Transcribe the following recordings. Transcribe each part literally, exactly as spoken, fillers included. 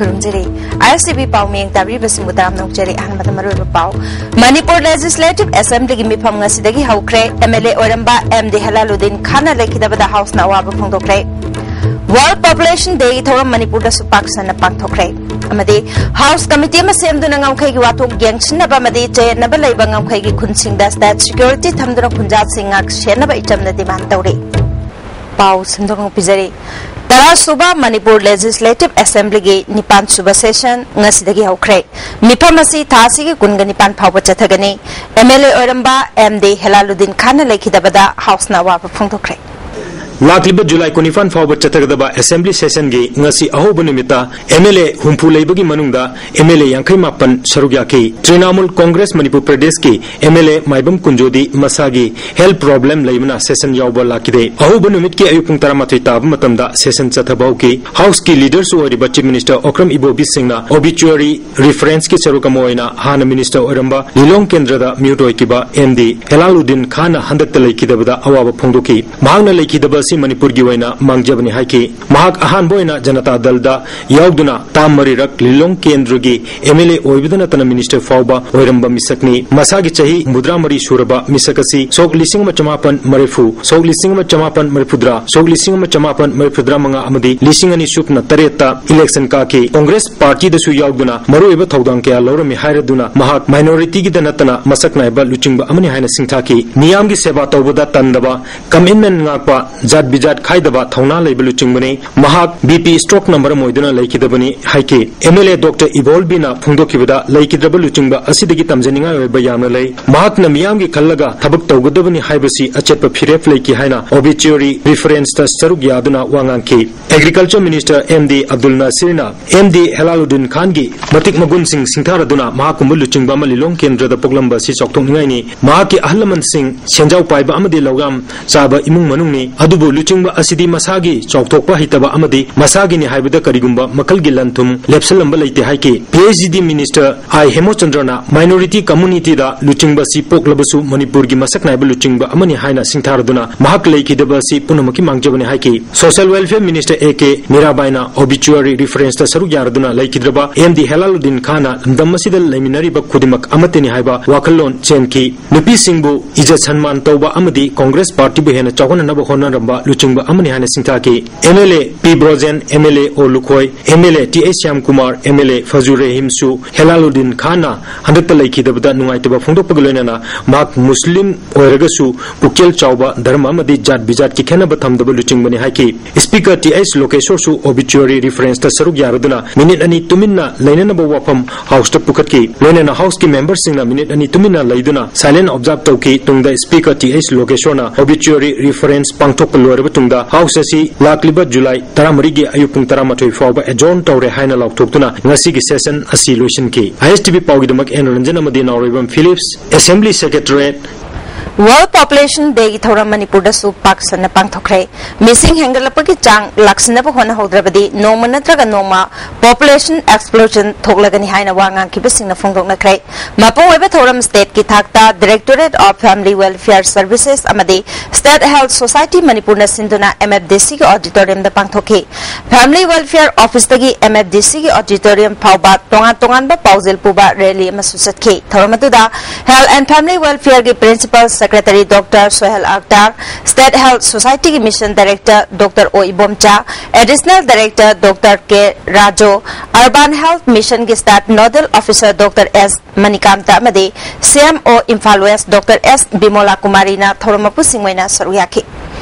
ꯈꯨꯔꯨꯝꯖꯔꯤ꯫ ꯑꯥꯏ S T V ꯄꯥꯎ ꯃꯤꯌꯦꯡ ꯇꯥꯕꯤꯔꯤꯕꯁꯤꯡꯕꯨ ꯇꯔꯥꯝꯅ ꯑꯣꯛꯆꯔꯤ꯫ ꯑꯍꯥꯟꯕꯗ ꯃꯔꯨꯑꯣꯏꯕ ꯄꯥꯎ꯫ ꯃꯅꯤꯄꯨꯔ ꯂꯦꯖꯤꯁꯂꯦꯇꯤꯚ ꯑꯦꯁꯦꯝꯕ꯭ꯂꯤꯒꯤ ꯃꯤꯐꯝ ꯉꯁꯤꯗꯒꯤ ꯍꯧꯈ꯭ꯔꯦ꯫ ꯑꯦꯝ ꯑꯦꯜ ꯑꯦ ꯑꯣꯏꯔꯝꯕ ꯑꯦꯝ ꯗꯤ ꯍꯦꯂꯥꯂꯨꯗꯤꯟ ꯈꯥꯟꯅ ꯂꯩꯈꯤꯗꯕꯗ ꯍꯥꯎꯁꯅ ꯑꯋꯥꯕ ꯐꯣꯡꯗꯣꯛꯈ꯭ꯔꯦ꯫ ꯋꯥꯔꯜꯗ ꯄꯣꯄꯨꯂꯦꯁꯟ ꯗꯦꯒꯤ ꯊꯧꯔꯝ ꯃꯅꯤꯄꯨꯔꯗꯁꯨ ꯄꯥꯛ ꯁꯟꯅ ꯄꯥꯡꯊꯣꯛꯈ꯭ꯔꯦ꯫ ꯑꯃꯗꯤ ꯍꯥꯎꯁ ꯀꯃꯤꯇꯤ ꯑꯃ ꯁꯦꯝꯗꯨꯅ ꯉꯝꯈꯩꯒꯤ ꯋꯥꯊꯣꯛ ꯌꯦꯡꯁꯤꯟꯅꯕ ꯑꯃꯗꯤ ꯆꯌꯦꯠꯅꯕ ꯂꯩꯕ ꯉꯝꯈꯩꯒꯤ ꯈꯨꯟꯁꯤꯡꯗ ꯁ꯭ꯇꯦꯠ ꯁꯦꯀ꯭ꯌꯨꯔꯤꯇꯤ ꯊꯝꯗꯨꯅ ꯈꯨꯟꯖꯥꯁꯤꯡ ꯉꯥꯛ ꯁꯦꯟꯅꯕ ꯏꯆꯝꯗ ꯗꯤꯃꯥꯟ ꯇꯧꯔꯤ꯫ ꯄꯥꯎ ꯁꯟꯗꯣꯛꯅ ꯄꯤꯖꯔꯤ꯫ ꯇꯔꯥꯁꯨꯕ ꯃꯅꯤꯄꯨꯔ ꯂꯦꯖꯤꯁꯂꯦꯇꯤꯚ ꯑꯦꯁꯦꯝꯕ꯭ꯂꯤꯒꯤ ꯅꯤꯄꯥꯟ ꯁꯨꯕ ꯁꯦꯁꯟ ꯉꯁꯤꯗꯒꯤ ꯍꯧꯈ꯭ꯔꯦ꯫ ꯃꯤꯐꯝ ꯑꯁꯤ ꯊꯥ ꯑꯁꯤꯒꯤ ꯀꯨꯟꯒ ꯅꯤꯄꯥꯟ ꯐꯥꯎꯕ ꯆꯠꯊꯒꯅꯤ꯫ ꯑꯦꯝ ꯑꯦꯜ ꯑꯦ ꯑꯣꯏꯔꯝꯕ ꯑꯦꯝ ꯗꯤ ꯍꯦꯂꯥꯂꯨꯗꯤꯟ ꯈꯥꯟꯅ ꯂꯩꯈꯤꯗꯕꯗ ꯍꯥꯎꯁꯅ ꯑꯋꯥꯕ ꯐꯣꯡꯗꯣꯛꯈ꯭ꯔꯦ꯫ ꯂꯥꯛꯂꯤꯕ ꯖꯨꯂꯥꯏ ꯀꯨꯟꯅꯤꯄꯥꯟ ꯐꯥꯎꯕ ꯆꯠꯊꯒꯗꯕ ꯑꯦꯁꯦꯝꯕ꯭ꯂꯤ ꯁꯦꯁꯟꯒꯤ ꯉꯁꯤ ꯑꯍꯧꯕ ꯅꯨꯃꯤꯠꯇ ꯑꯦꯝ ꯑꯦꯜ ꯑꯦ ꯍꯨꯝꯐꯨ ꯂꯩꯕꯒꯤ ꯃꯅꯨꯡꯗ ꯑꯦꯝ ꯑꯦꯜ ꯑꯦ ꯌꯥꯡꯈꯩ ꯃꯥꯄꯟ ꯁꯔꯨꯛ ꯌꯥꯈꯤ꯫ ꯇ꯭ꯔꯤꯅꯥꯃꯨꯜ ꯀꯣꯡꯒ꯭ꯔꯦꯁ ꯃꯅꯤꯄꯨꯔ ꯄ꯭ꯔꯗꯦꯁꯀꯤ ꯑꯦꯝ ꯑꯦꯜ ꯑꯦ ꯃꯥꯏꯕꯝ ꯀꯨꯟꯖꯣꯗꯤ ꯃꯁꯥꯒꯤ ꯍꯦꯜꯊ ꯄ꯭ꯔꯣꯕ꯭ꯂꯦꯝ ꯂꯩꯕꯅ ꯁꯦꯁꯟ ꯌꯥꯎꯕ ꯂꯥꯛꯈꯤꯗꯦ꯫ ꯑꯍꯧꯕ ꯅꯨꯃꯤꯠꯀꯤ ꯑꯌꯨꯛ ꯄꯨꯡ ꯇꯔꯥꯃꯥꯊꯣꯏ ꯇꯥꯕ ꯃꯇꯝꯗ ꯁꯦꯁꯟ ꯆꯠꯊꯕ ꯍꯧꯈꯤ꯫ ꯍꯥꯎꯁꯀꯤ ꯂꯤꯗꯔꯁꯨ ꯑꯣꯏꯔꯤꯕ ꯆꯤꯐ ꯃꯤꯅꯤꯁꯇꯔ ꯑꯣꯀ꯭ꯔꯝ ꯏꯕꯣꯕꯤ ꯁꯤꯡꯅ ꯑꯣꯕꯤꯆꯨꯋꯔꯤ ꯔꯤꯐꯔꯦꯟꯁꯀꯤ ꯁꯔꯨꯛ ꯑꯃ ꯑꯣꯏꯅ ꯍꯥꯟꯅ ꯃꯤꯅꯤꯁꯇꯔ ꯑꯣꯏꯔꯝꯕ ꯂꯤꯂꯣꯡ ꯀꯦꯟꯗ꯭ꯔꯗ ꯃꯤꯍꯨꯠ ꯑꯣꯏꯈꯤꯕ ꯑꯦꯝ ꯗꯤ ꯍꯦꯂꯥꯂꯨꯗꯤꯟ ꯈꯥꯟꯅ ꯍꯟꯗꯛꯇ ꯂꯩꯈꯤꯗꯕꯗ ꯑꯋꯥꯕ ꯐꯣꯡꯗꯣꯛꯈꯤ꯫ ꯃꯍꯥꯛꯅ ꯂꯩꯈꯤꯗꯕ ꯑꯁꯤ ꯃꯅꯤꯄꯨꯔꯒꯤ ꯑꯣꯏꯅ ꯃꯥꯡꯖꯕꯅꯤ ꯍꯥꯏꯈꯤ꯫ ꯃꯍꯥꯛ ꯑꯍꯥꯟꯕ ꯑꯣꯏꯅ ꯖꯅꯇꯥ ꯗꯜꯗ ꯌꯥꯎꯗꯨꯅ ꯇꯥꯝ ꯃꯔꯤꯔꯛ ꯂꯤꯂꯣꯡ ꯀꯦꯟꯗ꯭ꯔꯒꯤ ꯑꯦꯝ ꯑꯦꯜ ꯑꯦ ꯑꯣꯏꯕꯗ ꯅꯠꯇꯅ ꯃꯤꯅꯤꯁꯇꯔ ꯐꯥꯎꯕ ꯑꯣꯏꯔꯝꯕ ꯃꯤꯁꯛꯅꯤ꯫ ꯃꯁꯥꯒꯤ ꯆꯍꯤ ꯍꯨꯝꯐꯨꯇꯔꯥ ꯃꯔꯤ ꯁꯨꯔꯕ ꯃꯤꯁꯛ ꯑꯁꯤ ꯁꯣꯛ ꯂꯤꯁꯤꯡ ꯑꯃ ꯆꯃꯥꯄꯟ ꯃꯔꯤꯐꯨ, ꯁꯣꯛ ꯂꯤꯁꯤꯡ ꯑꯃ ꯆꯃꯥꯄꯟ ꯃꯔꯤꯐꯨꯇꯔꯥ, ꯁꯣꯛ ꯂꯤꯁꯤꯡ ꯑꯃ ꯆꯃꯥꯄꯟ ꯃꯔꯤꯐꯨꯇꯔꯥ ꯃꯉꯥ ꯑꯃꯗꯤ ꯂꯤꯁꯤꯡ ꯑꯅꯤ ꯁꯨꯞꯅ ꯇꯔꯦꯠꯇ ꯏꯂꯦꯛꯁꯟ ꯀꯥꯈꯤ꯫ ꯀꯣꯡꯒ꯭ꯔꯦꯁ ꯄꯥꯔꯇꯤꯗꯁꯨ ꯌꯥꯎꯗꯨꯅ ꯃꯔꯨꯑꯣꯏꯕ ꯊꯧꯗꯥꯡ ꯀꯌꯥ ꯂꯧꯔꯝꯃꯤ ꯍꯥꯏꯔꯗꯨꯅ ꯃꯍꯥꯛ ꯃꯥꯏꯅꯣꯔꯤꯇꯤꯒꯤꯗ ꯅꯠꯇꯅ ꯃꯁꯛ ꯅꯥꯏꯕ ꯂꯨꯆꯤꯡꯕ ꯑꯃꯅꯤ ꯍꯥꯏꯅ ꯁꯤꯡꯊꯥꯈꯤ꯫ ꯃꯤꯌꯥꯝꯒꯤ ꯁꯦꯕꯥ ꯇꯧꯕꯗ ꯇꯟꯗꯕ, ꯀꯃꯤꯠꯃꯦꯟ ꯉꯥꯛꯄ, ꯖꯥꯠ ꯕꯤꯖꯥꯠ ꯈꯥꯏꯗꯕ ꯊꯧꯅꯥ ꯂꯩꯕ ꯂꯨꯆꯤꯡꯕꯅꯤ꯫ ꯃꯍꯥꯛ ꯕꯤ ꯄꯤ ꯁ꯭ꯇ꯭ꯔꯣꯛꯅ ꯃꯔꯝ ꯑꯣꯏꯗꯨꯅ ꯂꯩꯈꯤꯗꯕꯅꯤ ꯍꯥꯏꯈꯤ꯫ ꯑꯦꯝ ꯑꯦꯜ ꯑꯦ ꯗꯣꯛꯇꯔ ꯏꯕꯣꯜꯕꯤꯅ ꯐꯣꯡꯗꯣꯛꯈꯤꯕꯗ ꯂꯩꯈꯤꯗ꯭ꯔꯕ ꯂꯨꯆꯤꯡꯕ ꯑꯁꯤꯗꯒꯤ ꯇꯝꯖꯅꯤꯡꯉꯥꯏ ꯑꯣꯏꯕ ꯌꯥꯝꯅ ꯂꯩ꯫ ꯃꯍꯥꯛꯅ ꯃꯤꯌꯥꯝꯒꯤ ꯈꯜꯂꯒ ꯊꯕꯛ ꯇꯧꯒꯗꯕꯅꯤ ꯍꯥꯏꯕꯁꯤ ꯑꯆꯦꯠꯄ ꯐꯤꯔꯦꯞ ꯂꯩꯈꯤ ꯍꯥꯏꯅ ꯑꯣꯕꯤꯆꯨꯋꯔꯤ ꯔꯤꯐꯔꯦꯟꯁꯇ ꯁꯔꯨꯛ ꯌꯥꯗꯨꯅ ꯋꯥ ꯉꯥꯡꯈꯤ꯫ Agriculture minister M D Abdul ꯅꯥꯁꯤꯔꯅ ꯑꯦꯝ ꯗꯤ ꯍꯦꯂꯥꯂꯨꯗꯤꯟ ꯈꯥꯟꯒꯤ ꯃꯇꯤꯛ ꯃꯒꯨꯟꯁꯤꯡ ꯁꯤꯡꯊꯥꯔꯗꯨꯅ ꯃꯍꯥꯛꯀꯨꯝꯕ ꯂꯨꯆꯤꯡꯕ ꯑꯃ ꯂꯤꯂꯣꯡ ꯀꯦꯟꯗ꯭ꯔꯗ ꯄꯣꯛꯂꯝꯕ ꯑꯁꯤ ꯆꯥꯎꯊꯣꯛꯅꯤꯡꯉꯥꯏꯅꯤ꯫ ꯃꯍꯥꯛꯀꯤ ꯑꯍꯜ ꯂꯃꯟꯁꯤꯡ ꯁꯦꯟꯖꯥꯎ ꯄꯥꯏꯕ ꯑꯃꯗꯤ ꯂꯧꯌꯥꯝ ꯆꯥꯕ ꯏꯃꯨꯡ ꯃꯅꯨꯡꯅꯤ꯫ ꯑꯗꯨꯕꯨ ꯂꯨꯆꯤꯡꯕ ꯑꯁꯤꯗꯤ ꯃꯁꯥꯒꯤ ꯆꯥꯎꯊꯣꯛꯄ ꯍꯩꯇꯕ ꯑꯃꯗꯤ ꯃꯁꯥꯒꯤꯅꯤ ꯍꯥꯏꯕꯗ ꯀꯔꯤꯒꯨꯝꯕ ꯃꯈꯜꯒꯤ ꯂꯟ ꯊꯨꯝ ꯂꯦꯞꯁꯤꯜꯂꯝꯕ ꯂꯩꯇꯦ ꯍꯥꯏꯈꯤ꯫ ꯄꯤ ꯑꯩꯆ ꯗꯤ ꯃꯤꯅꯤꯁꯇꯔ ꯑꯥꯏ ꯍꯦꯃꯆꯟꯗ꯭ꯔꯅ minority communityꯗ ꯂꯨꯆꯤꯡꯕ ꯑꯁꯤ ꯄꯣꯛꯂꯕꯁꯨ ꯃꯅꯤꯄꯨꯔꯒꯤ ꯃꯁꯛ ꯅꯥꯏꯕ ꯂꯨꯆꯤꯡꯕ ꯑꯃꯅꯤ ꯍꯥꯏꯅ ꯁꯤꯡꯊꯥꯔꯗꯨꯅ ꯃꯍꯥꯛ ꯂꯩꯈꯤꯗꯕ ꯑꯁꯤ ꯄꯨꯝꯅꯃꯛꯀꯤ ꯃꯥꯡꯖꯕꯅꯤ ꯍꯥꯏꯈꯤ꯫ Social Welfare Minister A K ꯃꯤꯔꯥꯕꯥꯏꯅ obituary referenceꯇ ꯁꯔꯨꯛ ꯌꯥꯔꯗꯨꯅ ꯂꯩꯈꯤꯗ꯭ꯔꯕ ꯑꯦꯝ ꯗꯤ ꯍꯦꯂꯥꯂꯨꯗꯤꯟ ꯈꯥꯟꯅ ꯂꯝꯗꯝ ꯑꯁꯤꯗ ꯂꯩꯃꯤꯟꯅꯔꯤꯕ ꯈꯨꯗꯤꯡꯃꯛ ꯑꯃꯠꯇꯅꯤ ꯍꯥꯏꯕ ꯋꯥꯈꯜꯂꯣꯟ ꯆꯦꯟꯈꯤ꯫ ꯅꯨꯄꯤꯁꯤꯡꯕꯨ ꯏꯖꯠ ꯁꯟꯃꯥꯟ ꯇꯧꯕ ꯑꯃꯗꯤ ꯀꯣꯡꯒ꯭ꯔꯦꯁ ꯄꯥꯔꯇꯤꯕꯨ ꯍꯦꯟꯅ ꯆꯥꯎꯈꯠꯅꯅꯕ ꯍꯣꯠꯅꯔꯝꯕ ꯂꯨꯆꯤꯡꯕ ꯑꯃꯅꯤ ꯍꯥꯏꯅ ꯁꯤꯡꯊꯥꯈꯤ꯫ M L A P Brojen, M L A O Lukhoi, M L A T H Shyamkumar, M L A Fazur ꯔꯦꯍꯤꯝꯁꯨ ꯍꯦꯂꯥꯂꯨꯗꯤꯟ ꯈꯥꯟꯅ ꯍꯟꯗꯛꯇ ꯂꯩꯈꯤꯗꯕꯗ ꯅꯨꯡꯉꯥꯏꯇꯕ ꯐꯣꯡꯗꯣꯛꯄꯒ ꯂꯣꯏꯅꯅ ꯃꯍꯥꯛ ꯃꯨꯁꯂꯤꯝ ꯑꯣꯏꯔꯒꯁꯨ ꯄꯨꯛꯆꯦꯜ ꯆꯥꯎꯕ, ꯙꯔꯃ ꯑꯃꯗꯤ ꯖꯥꯠ ꯕꯤꯖꯥꯠꯀꯤ ꯈꯦꯠꯅꯕ ꯊꯝꯗꯕ ꯂꯨꯆꯤꯡꯕꯅꯤ ꯍꯥꯏꯈꯤ꯫ ꯁ꯭ꯄꯤꯀꯔ ꯇꯤ ꯑꯩꯆ ꯂꯣꯀꯦꯁꯣꯔꯁꯨ obituary referenceꯇ ꯁꯔꯨꯛ ꯌꯥꯔꯗꯨꯅ ꯃꯤꯅꯤꯠ ꯑꯅꯤ ꯇꯨꯃꯤꯟꯅ ꯂꯩꯅꯅꯕ ꯋꯥꯐꯝ ꯍꯥꯎꯁꯇ ꯄꯨꯈꯠꯈꯤ꯫ ꯂꯣꯏꯅꯅ ꯍꯥꯎꯁꯀꯤ ꯃꯦꯝꯕꯔꯁꯤꯡꯅ ꯃꯤꯅꯤꯠ ꯑꯅꯤ ꯇꯨꯃꯤꯟꯅ ꯂꯩꯗꯨꯅ silent observe ꯇꯧꯈꯤ꯫ ꯇꯨꯡꯗ ꯁ꯭ꯄꯤꯀꯔ ꯇꯤ ꯑꯩꯆ ꯂꯣꯀꯦꯁꯣꯔꯅ obituary reference ꯄꯥꯡꯊꯣꯛꯄ ꯂꯣꯏꯔꯕ ꯇꯨꯡꯗ ꯍꯥꯎꯁ ꯑꯁꯤ ꯂꯥꯛꯂꯤꯕ ꯖꯨꯂꯥꯏ ꯇꯔꯥꯃꯔꯤꯒꯤ ꯑꯌꯨꯛ ꯄꯨꯡ ꯇꯔꯥꯃꯥꯊꯣꯏ ꯐꯥꯎꯕ adjourn ꯇꯧꯔꯦ ꯍꯥꯏꯅ ꯂꯥꯎꯊꯣꯛꯇꯨꯅ ꯉꯁꯤꯒꯤ session ꯑꯁꯤ ꯂꯣꯏꯁꯤꯟꯈꯤ꯫ ꯑꯥꯏ ꯑꯦꯁ ꯇꯤ ꯚꯤ ꯄꯥꯎꯒꯤꯗꯃꯛ ꯑꯦꯟ ꯔꯟꯖꯟ ꯑꯃꯗꯤ Naoreibam Philips, Assembly Secretariat꯫ World Population Dayꯒꯤ ꯊꯧꯔꯝ ꯃꯅꯤꯄꯨꯔꯗꯁꯨ ꯄꯥꯛ ꯁꯟꯅ ꯄꯥꯡꯊꯣꯛꯈ꯭ꯔꯦ꯫ ꯃꯤꯁꯤꯡ ꯍꯦꯟꯒꯠꯂꯛꯄꯒꯤ ꯆꯥꯡ ꯂꯥꯛꯁꯤꯟꯅꯕ ꯍꯣꯠꯅꯍꯧꯗ꯭ꯔꯕꯗꯤ ꯅꯣꯡꯃ ꯅꯠꯇ꯭ꯔꯒ ꯅꯣꯡꯃ population explosion ꯊꯣꯛꯂꯒꯅꯤ ꯍꯥꯏꯅ ꯋꯥ ꯉꯥꯡꯈꯤꯕꯁꯤꯡꯅ ꯐꯣꯡꯗꯣꯛꯅꯈ꯭ꯔꯦ꯫ ꯃꯄꯨꯡ ꯑꯣꯏꯕ ꯊꯧꯔꯝ stateꯀꯤ ꯊꯥꯛꯇ Directorate of Family Welfare Services ꯑꯃꯗꯤ State Health Society ꯃꯅꯤꯄꯨꯔꯅ ꯁꯤꯟꯗꯨꯅ ꯑꯦꯝ ꯑꯦꯐ ꯗꯤ ꯁꯤꯒꯤ auditoriumꯗ ꯄꯥꯡꯊꯣꯛꯈꯤ꯫ Family Welfare Officeꯇꯒꯤ ꯑꯦꯝ ꯑꯦꯐ ꯗꯤ ꯁꯤꯒꯤ auditorium ꯐꯥꯎꯕ ꯇꯣꯉꯥꯟ ꯇꯣꯉꯥꯟꯕ ꯄꯥꯎꯖꯦꯜ ꯄꯨꯕ rally ꯑꯃꯁꯨ ꯆꯠꯈꯤ꯫ ꯊꯧꯔꯝ ꯑꯗꯨꯗ Health and Family Welfareꯒꯤ Principal Secretary Doctor Sohail Akhtar, State Health Societyꯒꯤ Mission Director Doctor ꯑꯣ ꯏꯕꯣꯝꯆꯥ, Additional Director Doctor ꯀꯦ ꯔꯥꯖꯣ, Urban Health Missionꯒꯤ Staff Nodal Officer Doctor ꯑꯦꯁ ꯃꯅꯤꯀꯥꯟꯇ ꯑꯃꯗꯤ ꯁꯤ M O Imphal west doctor ꯑꯦꯁ ꯕꯤꯃꯣꯂꯥ ꯀꯨꯃꯥꯔꯤꯅ ꯊꯧꯔꯝ ꯃꯄꯨꯁꯤꯡ ꯑꯣꯏꯅ ꯁꯔꯨꯛ ꯌꯥꯈꯤ꯫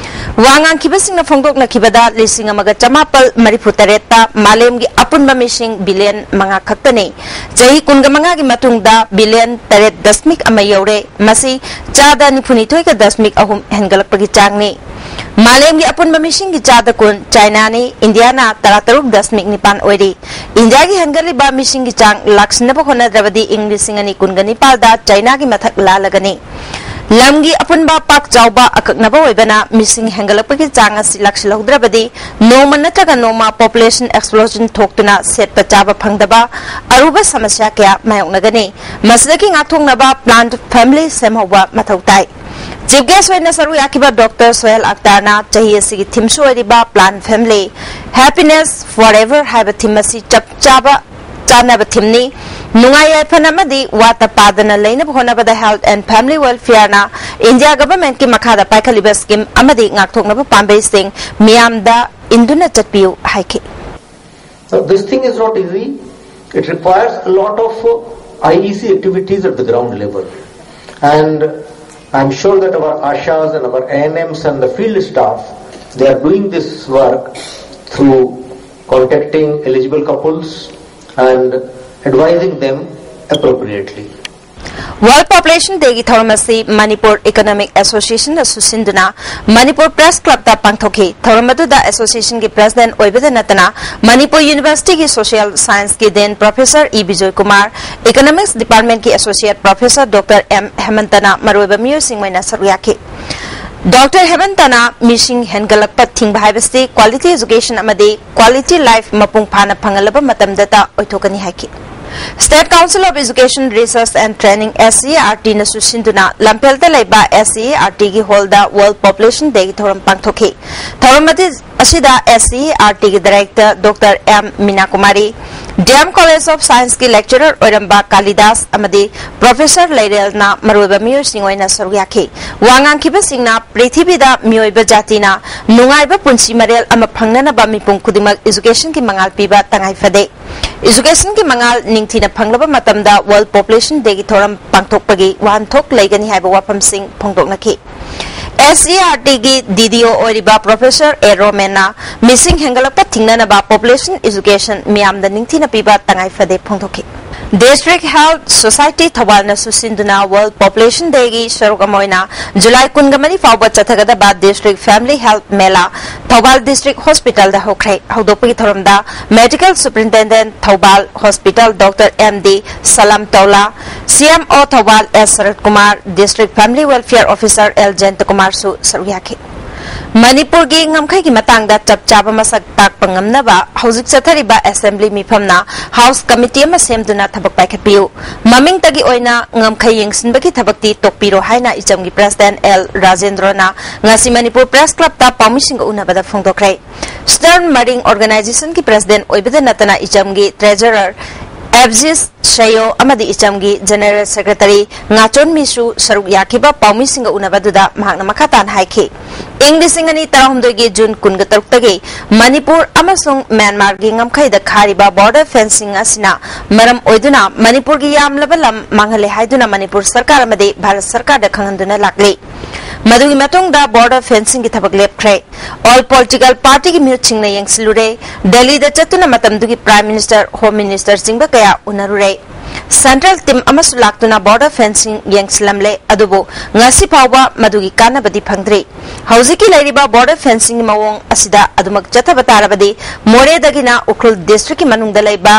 ꯋꯥ ꯉꯥꯡꯈꯤꯕꯁꯤꯡꯅ ꯐꯣꯡꯗꯣꯛꯅꯈꯤꯕꯗ ꯂꯤꯁꯤꯡ ꯑꯃꯒ ꯆꯃꯥꯄꯜ ꯃꯔꯤꯐꯨ ꯇꯔꯦꯠꯇ ꯃꯥꯂꯦꯝꯒꯤ ꯑꯄꯨꯟꯕ ꯃꯤꯁꯤꯡ ꯕꯤꯂꯤꯌꯟ ꯃꯉꯥ ꯈꯛꯇꯅꯤ꯫ ꯆꯍꯤ ꯀꯨꯟꯒ ꯃꯉꯥꯒꯤ ꯃꯇꯨꯡꯗ ꯕꯤꯂꯤꯌꯟ ꯇꯔꯦꯠ ꯗꯁꯃꯤꯛ ꯑꯃ ꯌꯧꯔꯦ꯫ ꯃꯁꯤ ꯆꯥꯗ ꯅꯤꯐꯨꯅꯤꯊꯣꯏꯒ ꯗꯁꯃꯤꯛ ꯑꯍꯨꯝ ꯍꯦꯟꯒꯠꯂꯛꯄꯒꯤ ꯆꯥꯡꯅꯤ꯫ ꯃꯥꯂꯦꯝꯒꯤ ꯑꯄꯨꯟꯕ ꯃꯤꯁꯤꯡꯒꯤ ꯆꯥꯗ ꯀꯨꯟ ꯆꯥꯏꯅꯥꯅꯤ, ꯏꯟꯗꯤꯌꯥꯅ ꯇꯔꯥꯇꯔꯨꯛ ꯗꯁꯃꯤꯛ ꯅꯤꯄꯥꯟ ꯑꯣꯏꯔꯤ꯫ ꯏꯟꯗꯤꯌꯥꯒꯤ ꯍꯦꯟꯒꯠꯂꯤꯕ ꯃꯤꯁꯤꯡꯒꯤ ꯆꯥꯡ ꯂꯥꯛꯁꯤꯟꯅꯕ ꯍꯣꯠꯅꯗ꯭ꯔꯕꯗꯤ ꯏꯪ ꯂꯤꯁꯤꯡ ꯑꯅꯤ ꯀꯨꯟꯒ ꯅꯤꯄꯥꯜꯗ ꯆꯥꯏꯅꯥꯒꯤ ꯃꯊꯛ ꯂꯥꯜꯂꯒꯅꯤ꯫ ꯂꯝꯒꯤ ꯑꯄꯨꯟꯕ ꯄꯥꯛ ꯆꯥꯎꯕ ꯑꯀꯛꯅꯕ ꯑꯣꯏꯕꯅ ꯃꯤꯁꯤꯡ ꯍꯦꯟꯒꯠꯂꯛꯄꯒꯤ ꯆꯥꯡ ꯑꯁꯤ ꯂꯥꯛꯁꯤꯜꯍꯧꯗ꯭ꯔꯕꯗꯤ ꯅꯣꯡꯃ ꯅꯠꯇ꯭ꯔꯒ ꯅꯣꯡꯃ population explosion ꯊꯣꯛꯇꯨꯅ ꯁꯦꯠꯄ ꯆꯥꯕ ꯐꯪꯗꯕ ꯑꯔꯨꯕ ꯁꯃꯁ꯭ꯌꯥ ꯀꯌꯥ ꯃꯥꯌꯣꯛꯅꯒꯅꯤ꯫ ꯃꯁꯤꯗꯒꯤ ꯉꯥꯛꯊꯣꯛꯅꯕ plant family ꯁꯦꯝꯍꯧꯕ ꯃꯊꯧ ꯇꯥꯏ꯫ Chief guest ꯑꯣꯏꯅ ꯁꯔꯨꯛ ꯌꯥꯈꯤꯕ Doctor Sohail Akhtar ꯅ ꯆꯍꯤ ꯑꯁꯤꯒꯤ theme ꯁꯨ ꯑꯣꯏꯔꯤꯕ Plant Family, Happiness Forever ꯍꯥꯏꯕ theme ꯑꯁꯤ ꯆꯞ ꯆꯥꯕ ꯆꯥꯅꯕ theme ꯅꯤ꯫ ꯅꯨꯡꯉꯥꯏ ꯌꯥꯏꯐꯅ ꯑꯃꯗꯤ ꯋꯥꯠꯇ ꯄꯥꯗꯅ ꯂꯩꯅꯕ ꯍꯣꯠꯅꯕꯗ Health and Family Welfare ꯅ India government ꯀꯤ ꯃꯈꯥꯗ ꯄꯥꯏꯈꯠꯂꯤꯕ scheme ꯑꯃꯗꯤ ꯉꯥꯛꯊꯣꯛꯅꯕ ꯄꯥꯝꯕꯩꯁꯤꯡ ꯃꯤꯌꯥꯝꯗ ꯏꯟꯗꯨꯅ ꯆꯠꯄꯤꯌꯨ ꯍꯥꯏꯈꯤ꯫ Now, this thing is not easy. It requires a lot of uh, I E C activities at the ground level. And I'm sure that our ASHAs and our A N Ms and the field staff, they are doing this work through contacting eligible couples and advising them appropriately. World Population Day ꯒꯤ ꯊꯧꯔꯝ ꯑꯁꯤ Manipur Economic Association ꯅꯁꯨ ꯁꯤꯟꯗꯨꯅ Manipur Press Club ꯇ ꯄꯥꯡꯊꯣꯛꯈꯤ꯫ ꯊꯧꯔꯝ ꯑꯗꯨꯗ association ꯒꯤ president ꯑꯣꯏꯕꯗ ꯅꯠꯇꯅ Manipur University ꯒꯤ Social Science ꯀꯤ Dean Professor E Bijoy Kumar, Economics Department ꯀꯤ Associate Professor Doctor ꯑꯦꯝ ꯍꯦꯃꯟꯇꯅ ꯃꯔꯨꯑꯣꯏꯕ ꯃꯤꯑꯣꯏꯁꯤꯡ ꯑꯣꯏꯅ ꯁꯔꯨꯛ ꯌꯥꯈꯤ꯫ Doctor ꯍꯦꯃꯟꯇꯅ ꯃꯤꯁꯤꯡ ꯍꯦꯟꯒꯠꯂꯛꯄ ꯊꯤꯡꯕ ꯍꯥꯏꯕꯁꯤ quality education ꯑꯃꯗꯤ quality life ꯃꯄꯨꯡ ꯐꯥꯅ ꯐꯪꯍꯜꯂꯕ ꯃꯇꯝꯗꯇ ꯑꯣꯏꯊꯣꯛꯀꯅꯤ ꯍꯥꯏꯈꯤ꯫ State Council of Education, Research and Training, S C E R T ꯅꯁꯨ ꯁꯤꯟꯗꯨꯅ ꯂꯝꯐꯦꯜꯗ ꯂꯩꯕ S C E R T ꯒꯤ hall ꯗ World Population Day ꯒꯤ ꯊꯧꯔꯝ ꯄꯥꯡꯊꯣꯛꯈꯤ꯫ ꯊꯧꯔꯝ ꯑꯗꯨ ꯑꯁꯤꯗ S C E R T ꯒꯤ director Doctor M Meena Kumari, D M College of Science ꯀꯤ lecturer ꯑꯣꯏꯔꯝꯕ ꯀꯥꯂꯤꯗꯥꯁ ꯑꯃꯗꯤ Professor ꯂꯩꯔꯦꯜꯅ ꯃꯔꯨꯑꯣꯏꯕ ꯃꯤꯑꯣꯏꯁꯤꯡ ꯑꯣꯏꯅ ꯁꯔꯨꯛ ꯌꯥꯈꯤ꯫ ꯋꯥ ꯉꯥꯡꯈꯤꯕꯁꯤꯡꯅ ꯄ꯭ꯔꯤꯊꯤꯕꯤꯗ ꯃꯤꯑꯣꯏꯕ ꯖꯥꯇꯤꯅ ꯅꯨꯡꯉꯥꯏꯕ ꯄꯨꯟꯁꯤ ꯃꯔꯦꯜ ꯑꯃ ꯐꯪꯅꯅꯕ ꯃꯤꯄꯨꯝ ꯈꯨꯗꯤꯡꯃꯛ education ꯒꯤ ꯃꯉꯥꯜ ꯄꯤꯕ ꯇꯉꯥꯏ ꯐꯗꯦ꯫ Education ꯒꯤ ꯃꯉꯥꯜ ꯅꯤꯡꯊꯤꯅ ꯐꯪꯂꯕ ꯃꯇꯝꯗ World Population Day ꯒꯤ ꯊꯧꯔꯝ ꯄꯥꯡꯊꯣꯛꯄꯒꯤ ꯋꯥꯍꯟꯊꯣꯛ ꯂꯩꯒꯅꯤ ꯍꯥꯏꯕ ꯋꯥꯐꯝꯁꯤꯡ ꯐꯣꯡꯗꯣꯛꯅꯈꯤ꯫ S C E R T ꯒꯤ D D O ꯑꯣꯏꯔꯤꯕ Professor ꯑꯦ ꯔꯣꯃꯦꯟꯅ ꯃꯤꯁꯤꯡ ꯍꯦꯟꯒꯠꯂꯛꯄ ꯊꯤꯡꯅꯅꯕ population education ꯃꯤꯌꯥꯝꯗ ꯅꯤꯡꯊꯤꯅ ꯄꯤꯕ ꯇꯉꯥꯏ ꯐꯗꯦ ꯐꯣꯡꯗꯣꯛꯈꯤ꯫ District Health Society ꯊꯧꯕꯥꯜꯅꯁꯨ ꯁꯤꯟꯗꯨꯅ World Population Dayꯒꯤ ꯁꯔꯨꯛ ꯑꯃ ꯑꯣꯏꯅ ꯖꯨꯂꯥꯏ ꯀꯨꯟꯃꯔꯤ ꯐꯥꯎꯕ ꯆꯠꯊꯒꯗꯕ District Family Health Mela Thoubal District Hospitalꯗ ꯍꯧꯈ꯭ꯔꯦ꯫ ꯍꯧꯗꯣꯛꯄꯒꯤ ꯊꯧꯔꯝꯗ Medical Superintendent Thoubal Hospital Doctor M D ꯁꯂꯥꯝ ꯇꯧꯂꯥ, C M O Thoubal S ꯁꯔꯠ Kumar, District Family Welfare Officer L ꯖꯌꯟꯇ ꯀꯨꯃꯥꯔꯁꯨ ꯁꯔꯨꯛ ꯌꯥꯈꯤ꯫ ꯃꯅꯤꯄꯨꯔꯒꯤ ꯉꯝꯈꯩꯒꯤ ꯃꯇꯥꯡꯗ ꯆꯞ ꯆꯥꯕ ꯃꯁꯛ ꯇꯥꯛꯄ ꯉꯝꯅꯕ ꯍꯧꯖꯤꯛ ꯆꯠꯊꯔꯤꯕ Assembly ꯃꯤꯐꯝꯅ House Committee ꯑꯃ ꯁꯦꯝꯗꯨꯅ ꯊꯕꯛ ꯄꯥꯏꯈꯠꯄꯤꯌꯨ꯫ ꯃꯃꯤꯡꯇꯒꯤ ꯑꯣꯏꯅ ꯉꯝꯈꯩ ꯌꯦꯡꯁꯤꯟꯕꯒꯤ ꯊꯕꯛꯇꯤ ꯇꯣꯛꯄꯤꯔꯣ ꯍꯥꯏꯅ ꯏꯆꯝꯒꯤ President L ꯔꯥꯖꯦꯟꯗ꯭ꯔꯣꯅ ꯉꯁꯤ ꯃꯅꯤꯄꯨꯔ Press Clubꯇ ꯄꯥꯎꯃꯤꯁꯤꯡꯒ ꯎꯅꯕꯗ ꯐꯣꯡꯗꯣꯛꯈ꯭ꯔꯦ꯫ Stern ꯃꯔꯤꯡ Organizationꯒꯤ President ꯑꯣꯏꯕꯗ ꯅꯠꯇꯅ ꯏꯆꯝꯒꯤ Treasurer ꯑꯦꯞꯖꯤꯁ ꯁꯌꯣ ꯑꯃꯗꯤ ꯏꯆꯝꯒꯤ General Secretary ꯉꯥꯆꯣꯟ ꯃꯤꯁꯨ ꯁꯔꯨꯛ ꯌꯥꯈꯤꯕ ꯄꯥꯎꯃꯤꯁꯤꯡꯒ ꯎꯅꯕꯗꯨꯗ ꯃꯍꯥꯛꯅ ꯃꯈꯥ ꯇꯥꯅ ꯍꯥꯏꯈꯤ, ꯏꯪ ꯂꯤꯁꯤꯡ ꯑꯅꯤ ꯇꯔꯥꯍꯨꯝꯗꯣꯏꯒꯤ ꯖꯨꯟ ꯀꯨꯟꯒ ꯇꯔꯨꯛꯇꯒꯤ ꯃꯅꯤꯄꯨꯔ ꯑꯃꯁꯨꯡ ꯃ꯭ꯌꯥꯟꯃꯥꯔꯒꯤ ꯉꯝꯈꯩꯗ ꯈꯥꯔꯤꯕ border fencing ꯑꯁꯤꯅ ꯃꯔꯝ ꯑꯣꯏꯗꯨꯅ ꯃꯅꯤꯄꯨꯔꯒꯤ ꯌꯥꯝꯂꯕ ꯂꯝ ꯃꯥꯡꯍꯜꯂꯦ ꯍꯥꯏꯗꯨꯅ ꯃꯅꯤꯄꯨꯔ ꯁꯔꯀꯥꯔ ꯑꯃꯗꯤ ꯚꯥꯔꯠ ꯁꯔꯀꯥꯔꯗ ꯈꯪꯍꯟꯗꯨꯅ ꯂꯥꯛꯂꯤ꯫ ꯃꯗꯨꯒꯤ ꯃꯇꯨꯡꯗ border fencingꯒꯤ ꯊꯕꯛ ꯂꯦꯞꯈ꯭ꯔꯦ꯫ All political partyꯒꯤ ꯃꯤꯍꯨꯠꯁꯤꯡꯅ ꯌꯦꯡꯁꯤꯜꯂꯨꯔꯦ꯫ ꯗꯦꯜꯂꯤꯗ ꯆꯠꯇꯨꯅ ꯃꯇꯝꯗꯨꯒꯤ Prime Minister, Home Minister ꯆꯤꯡꯕ ꯀꯌꯥ ꯎꯅꯔꯨꯔꯦ꯫ Central team ꯑꯃꯁꯨ ꯂꯥꯛꯇꯨꯅ border fencing ꯌꯦꯡꯁꯤꯜꯂꯝꯂꯦ, ꯑꯗꯨꯕꯨ ꯉꯁꯤ ꯐꯥꯎꯕ ꯃꯗꯨꯒꯤ ꯀꯥꯟꯅꯕꯗꯤ ꯐꯪꯗ꯭ꯔꯤ꯫ ꯍꯧꯖꯤꯛꯀꯤ ꯂꯩꯔꯤꯕ border fencingꯒꯤ ꯃꯑꯣꯡ ꯑꯁꯤꯗ ꯑꯗꯨꯃꯛ ꯆꯠꯊꯕ ꯇꯥꯔꯕꯗꯤ ꯃꯣꯔꯦꯗꯒꯤꯅ ꯎꯈ꯭ꯔꯨꯜ districtꯀꯤ ꯃꯅꯨꯡꯗ ꯂꯩꯕ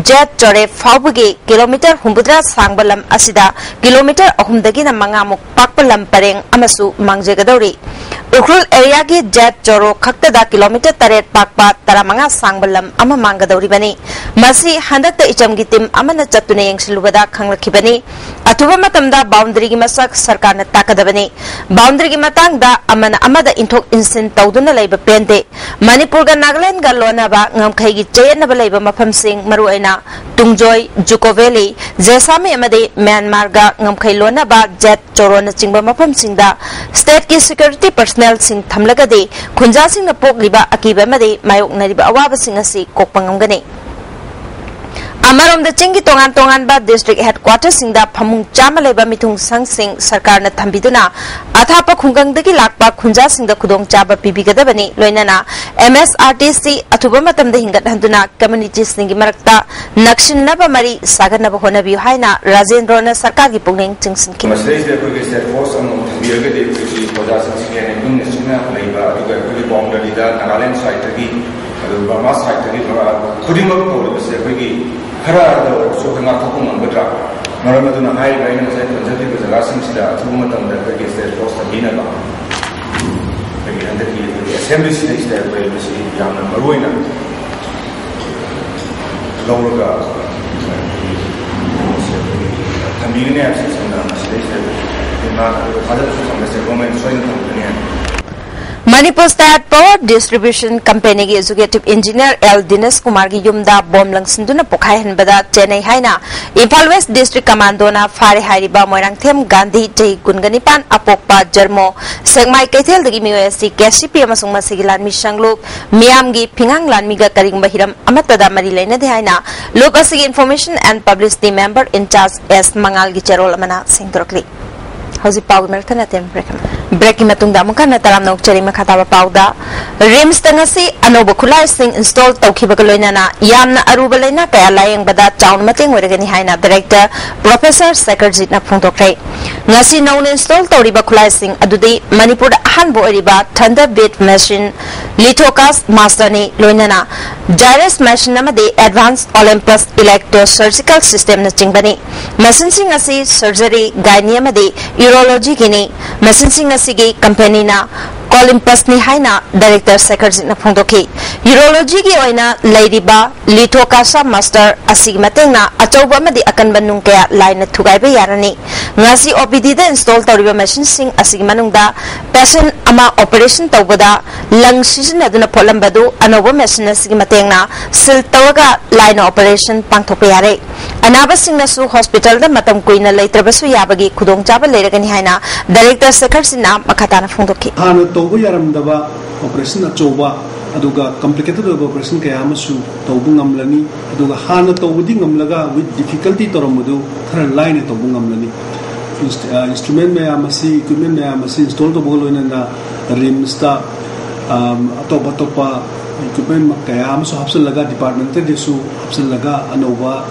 ꯖꯦꯠ ꯆꯣꯔꯦ ꯐꯥꯎꯕꯒꯤ kilometre ꯍꯨꯝꯐꯨꯇꯔꯥ ꯁꯥꯡꯕ ꯂꯝ ꯑꯁꯤꯗ kilometre ꯑꯍꯨꯝꯗꯒꯤꯅ ꯃꯉꯥꯃꯨꯛ ꯄꯥꯛꯄ ꯂꯝ ꯄꯔꯦꯡ ꯑꯃꯁꯨ ꯃꯥꯡꯖꯒꯗꯧꯔꯤ꯫ ꯎꯈ꯭ꯔꯨꯜ areaꯒꯤ ꯖꯦꯠ ꯆꯣꯔꯣ ꯈꯛꯇꯗ kilometre ꯇꯔꯦꯠ ꯄꯥꯛꯄ ꯇꯔꯥꯃꯉꯥ ꯁꯥꯡꯕ ꯂꯝ ꯑꯃ ꯃꯥꯡꯒꯗꯧꯔꯤꯕꯅꯤ꯫ ꯃꯁꯤ ꯍꯟꯗꯛꯇ ꯏꯆꯝꯒꯤ team ꯑꯃꯅ ꯆꯠꯇꯨꯅ ꯌꯦꯡꯁꯤꯜꯂꯨꯕꯗ ꯈꯪꯂꯛꯈꯤꯕꯅꯤ꯫ ꯑꯊꯨꯕ ꯃꯇꯝꯗ boundaryꯒꯤ ꯃꯁꯛ ꯁꯔꯀꯥꯔꯅ ꯇꯥꯛꯀꯗꯕꯅꯤ꯫ Boundaryꯒꯤ ꯃꯇꯥꯡꯗ ꯑꯃꯅ ꯑꯃꯗ ꯏꯟꯊꯣꯛ ꯏꯟꯁꯤꯟ ꯇꯧꯗꯨꯅ ꯂꯩꯕ ꯄꯦꯟꯗꯦ꯫ ꯃꯅꯤꯄꯨꯔꯒ ꯅꯥꯒꯥꯂꯦꯟꯗꯒ ꯂꯣꯟꯅꯕ ꯉꯝꯈꯩꯒꯤ ꯆꯌꯦꯠꯅꯕ ꯂꯩꯕ ꯃꯐꯝꯁꯤꯡ, ꯃꯔꯨꯑꯣꯏꯅ ꯇꯨꯡꯖꯣꯏ, ꯖꯨꯀꯣ valley, ꯖꯦꯁꯥꯃꯤ ꯑꯃꯗꯤ ꯃ꯭ꯌꯥꯟꯃꯥꯔꯒ ꯉꯝꯈꯩ ꯂꯣꯟꯅꯕ ꯖꯦꯠ ꯆꯣꯔꯣꯅꯆꯤꯡꯕ ꯃꯐꯝꯁꯤꯡꯗ stateꯀꯤ security personnelꯁꯤꯡ ꯊꯝꯂꯒꯗꯤ ꯈꯨꯟꯖꯥꯁꯤꯡꯅ ꯄꯣꯛꯂꯤꯕ ꯑꯀꯤꯕ ꯑꯃꯗꯤ ꯃꯥꯌꯣꯛꯅꯔꯤꯕ ꯑꯋꯥꯕꯁꯤꯡ ꯑꯁꯤ ꯀꯣꯛꯄ ꯉꯝꯒꯅꯤ꯫ ꯑꯃꯔꯣꯝꯗ, ꯆꯤꯡꯒꯤ ꯇꯣꯉꯥꯟ ꯇꯣꯉꯥꯟꯕ district headquarterꯁꯤꯡꯗ ꯐꯃꯨꯡ ꯆꯥꯝꯃ ꯂꯩꯕ ꯃꯤꯊꯨꯡ ꯁꯪꯁꯤꯡ ꯁꯔꯀꯥꯔꯅ ꯊꯝꯕꯤꯗꯨꯅ ꯑꯊꯥꯞꯄ ꯈꯨꯡꯒꯪꯗꯒꯤ ꯂꯥꯛꯄ ꯈꯨꯟꯖꯥꯁꯤꯡꯗ ꯈꯨꯗꯣꯡꯆꯥꯕ ꯄꯤꯕꯤꯒꯗꯕꯅꯤ꯫ ꯂꯣꯏꯅꯅ MSRTC ꯑꯊꯨꯕ ꯃꯇꯝꯗ ꯍꯤꯡꯒꯠꯍꯟꯗꯨꯅ communityꯁꯤꯡꯒꯤ ꯃꯔꯛꯇ ꯅꯛꯁꯤꯟꯅꯕ ꯃꯔꯤ ꯁꯥꯒꯠꯅꯕ ꯍꯣꯠꯅꯕꯤꯌꯨ ꯍꯥꯏꯅ ꯔꯥꯖꯦꯟꯗ꯭ꯔꯣꯅ ꯁꯔꯀꯥꯔꯒꯤ ꯄꯨꯛꯅꯤꯡ ꯆꯤꯡꯁꯤꯟꯈꯤ꯫ ꯃꯁꯤꯗꯩꯁꯤꯗ ꯑꯩꯈꯣꯏꯒꯤ state force ꯑꯃꯃꯝ ꯊꯝꯕꯤꯔꯒꯗꯤ ꯑꯩꯈꯣꯏꯒꯤ ꯄ꯭ꯔꯖꯥꯁꯤꯡꯁꯤꯒꯤ ꯍꯦꯟꯅ ꯏꯪꯅ ꯆꯤꯛꯅ ꯂꯩꯕ, ꯑꯗꯨꯒ ꯑꯩꯈꯣꯏꯒꯤ boundaryꯗ ꯅꯥꯒꯥꯂꯦꯟ sideꯇꯒꯤ, ꯑꯗꯨꯒ ꯕꯔꯃꯥ sideꯇꯒꯤ ꯈꯨꯗꯤꯡꯃꯛ ꯇꯧꯔꯤꯕꯁꯦ ꯑꯩꯈꯣꯏꯒꯤ ꯈꯔꯗ ꯑꯣꯏꯔꯁꯨ ꯑꯩꯈꯣꯏ ꯉꯥꯛꯊꯣꯛꯄ ꯉꯝꯒꯗ꯭ꯔꯥ? ꯃꯔꯝ ꯑꯗꯨꯅ ꯍꯥꯏꯔꯤꯕ ꯑꯩꯅ ꯉꯁꯥꯏ ꯄꯟꯖꯈ꯭ꯔꯤꯕ ꯖꯒꯥꯁꯤꯡꯁꯤꯗ ꯑꯊꯨꯕ ꯃꯇꯝꯗ ꯑꯩꯈꯣꯏꯒꯤ state force ꯊꯝꯕꯤꯅꯕ ꯑꯩꯈꯣꯏꯒꯤ ꯍꯟꯗꯛꯀꯤ ꯑꯩꯈꯣꯏꯒꯤ assemblyꯁꯤꯗꯩꯁꯤꯗ ꯑꯩꯈꯣꯏ ꯃꯁꯤ ꯌꯥꯝꯅ ꯃꯔꯨ ꯑꯣꯏꯅ ꯂꯧꯔꯒ ꯊꯝꯕꯤꯒꯅꯤ ꯍꯥꯏꯕꯁꯤ ꯁꯝꯅ ꯃꯁꯤꯗꯩꯁꯤꯗ ꯊꯥꯖꯕꯁꯨ ꯊꯝꯕꯁꯦ government ꯁꯣꯏꯗꯅ ꯊꯝꯒꯅꯤ ꯍꯥꯏꯅ꯫ Manipur State Power Distribution Companyꯒꯤ executive engineer L ꯗꯤꯅꯦꯁ ꯀꯨꯃꯥꯔꯒꯤ ꯌꯨꯝꯗ ꯕꯣꯝ ꯂꯪꯁꯤꯟꯗꯨꯅ ꯄꯣꯈꯥꯏꯍꯟꯕꯗ ꯆꯦꯟꯅꯩ ꯍꯥꯏꯅ ꯏꯝꯐꯥꯜ West District Commandoꯅ ꯐꯥꯔꯦ ꯍꯥꯏꯔꯤꯕ ꯃꯣꯏꯔꯥꯡꯊꯦꯝ ꯒꯥꯟꯙꯤ, ꯆꯍꯤ ꯀꯨꯟꯒ ꯅꯤꯄꯥꯟ, ꯑꯄꯣꯛꯄ ꯖꯔꯃꯣ ꯁꯦꯛꯃꯥꯏ ꯀꯩꯊꯦꯜꯗꯒꯤ ꯃꯤꯑꯣꯏ ꯑꯁꯤ KCP ꯑꯃꯁꯨꯡ ꯃꯁꯤꯒꯤ ꯂꯥꯟꯃꯤ ꯁꯪꯂꯨꯞ ꯃꯤꯌꯥꯝꯒꯤ ꯐꯤꯉꯥꯡ ꯂꯥꯟꯃꯤꯒ ꯀꯔꯤꯒꯨꯝꯕ ꯍꯤꯔꯝ ꯑꯃꯠꯇꯗ ꯃꯔꯤ ꯂꯩꯅꯗꯦ ꯍꯥꯏꯅ ꯂꯨꯞ ꯑꯁꯤꯒꯤ Information and Publicity Member in Charge S ꯃꯉꯥꯜꯒꯤ ꯆꯦꯔꯣꯜ ꯑꯃꯅ ꯁꯦꯡꯗꯣꯔꯛꯂꯤ꯫ ꯍꯧꯖꯤꯛ ꯄꯥꯎꯒꯤ ꯃꯔꯛꯇ ꯅꯠꯇꯦ, break ꯑꯃ꯫ Breakꯀꯤ ꯃꯇꯨꯡꯗ ꯑꯃꯨꯛ ꯍꯟꯅ ꯇꯔꯥꯝꯅ ꯑꯣꯛꯆꯔꯤ꯫ ꯃꯈꯥ ꯇꯥꯕ ꯄꯥꯎꯗ, RIMSꯇ ꯉꯁꯤ ꯑꯅꯧꯕ ꯈꯨꯠꯂꯥꯏꯁꯤꯡ install ꯇꯧꯈꯤꯕꯒ ꯂꯣꯏꯅꯅ ꯌꯥꯝꯅ ꯑꯔꯨꯕ ꯂꯥꯏꯅꯥ ꯀꯌꯥ ꯂꯥꯌꯦꯡꯕꯗ ꯆꯥꯎꯅ ꯃꯇꯦꯡ ꯑꯣꯏꯔꯒꯅꯤ ꯍꯥꯏꯅ Director Professor ꯁꯦꯀꯔꯖꯤꯠꯅ ꯐꯣꯡꯗꯣꯛꯈ꯭ꯔꯦ꯫ ꯉꯁꯤ ꯅꯧꯅ install ꯇꯧꯔꯤꯕ ꯈꯨꯠꯂꯥꯏꯁꯤꯡ ꯑꯗꯨꯗꯤ ꯃꯅꯤꯄꯨꯔꯗ ꯑꯍꯥꯟꯕ ꯑꯣꯏꯔꯤꯕ Thunder Beat Machine, Lithocast Masterꯅꯤ, ꯂꯣꯏꯅꯅ Gyrus Machine ꯑꯃꯗꯤ Advanced Olympus Electrosurgical Systemꯅꯆꯤꯡꯕꯅꯤ꯫ Machineꯁꯤꯡ ꯑꯁꯤ surgery, gynae ꯑꯃꯗꯤ urologyꯒꯤꯅꯤ꯫ Machineꯁꯤꯡ ꯑꯁꯤꯒꯤ companyꯅ Olympusꯅꯤ ꯍꯥꯏꯅ Director ꯁꯦꯀꯔꯖꯤꯠꯅ ꯐꯣꯡꯗꯣꯛꯈꯤ꯫ Urologyꯒꯤ ꯑꯣꯏꯅ ꯂꯩꯔꯤꯕ Lithocast Master ꯑꯁꯤꯒꯤ ꯃꯇꯦꯡꯅ ꯑꯆꯧꯕ ꯑꯃꯗꯤ ꯑꯀꯟꯕ ꯅꯨꯡ ꯀꯌꯥ ꯂꯥꯏꯅ ꯊꯨꯒꯥꯏꯕ ꯌꯥꯔꯅꯤ꯫ ꯉꯁꯤ OPDꯗ install ꯇꯧꯔꯤꯕ machineꯁꯤꯡ ꯑꯁꯤꯒꯤ ꯃꯅꯨꯡꯗ patient ꯑꯃ operation ꯇꯧꯕꯗ ꯂꯪ ꯁꯤꯖꯤꯟꯅꯗꯨꯅ ꯐꯣꯠꯂꯝꯕꯗꯨ ꯑꯅꯧꯕ machine ꯑꯁꯤꯒꯤ ꯃꯇꯦꯡꯅ seal ꯇꯧꯔꯒ ꯂꯥꯏꯅ operation ꯄꯥꯡꯊꯣꯛꯄ ꯌꯥꯔꯦ꯫ ꯑꯅꯥꯕꯁꯤꯡꯅꯁꯨ hospitalꯗ ꯃꯇꯝ ꯀꯨꯏꯅ ꯂꯩꯇ꯭ꯔꯕꯁꯨ ꯌꯥꯕꯒꯤ ꯈꯨꯗꯣꯡꯆꯥꯕ ꯂꯩꯔꯒꯅꯤ ꯍꯥꯏꯅ Director ꯁꯦꯀꯔꯖꯤꯠꯅ ꯃꯈꯥ ꯇꯥꯅ ꯐꯣꯡꯗꯣꯛꯈꯤ꯫ ꯍꯥꯟꯅ ꯇꯧꯕ ꯌꯥꯔꯝꯗꯕ operation ꯑꯆꯧꯕ ꯑꯗꯨꯒ complicated ꯑꯣꯏꯕ operation ꯀꯌꯥ ꯑꯃꯁꯨ ꯇꯧꯕ ꯉꯝꯂꯅꯤ꯫ ꯑꯗꯨꯒ ꯍꯥꯟꯅ ꯇꯧꯕꯗꯤ ꯉꯝꯂꯒ with difficulty ꯇꯧꯔꯝꯕꯗꯨ ꯈꯔ ꯂꯥꯏꯅ ꯇꯧꯕ ꯉꯝꯂꯅꯤ꯫ Inst-, ꯑ, instrument ꯃꯌꯥꯝ ꯑꯁꯤ, equipment ꯃꯌꯥꯝ ꯑꯁꯤ install ꯇꯧꯕꯒ ꯂꯣꯏꯅꯅ RIMSꯇ, ꯑꯝ, ꯑꯇꯣꯞ ꯑꯇꯣꯞꯄ equipment ꯀꯌꯥ ꯑꯃꯁꯨ ꯍꯥꯞꯆꯤꯜꯂꯒ, departmentꯇꯒꯤꯁꯨ ꯍꯥꯞꯆꯤꯜꯂꯒ ꯑꯅꯧꯕ,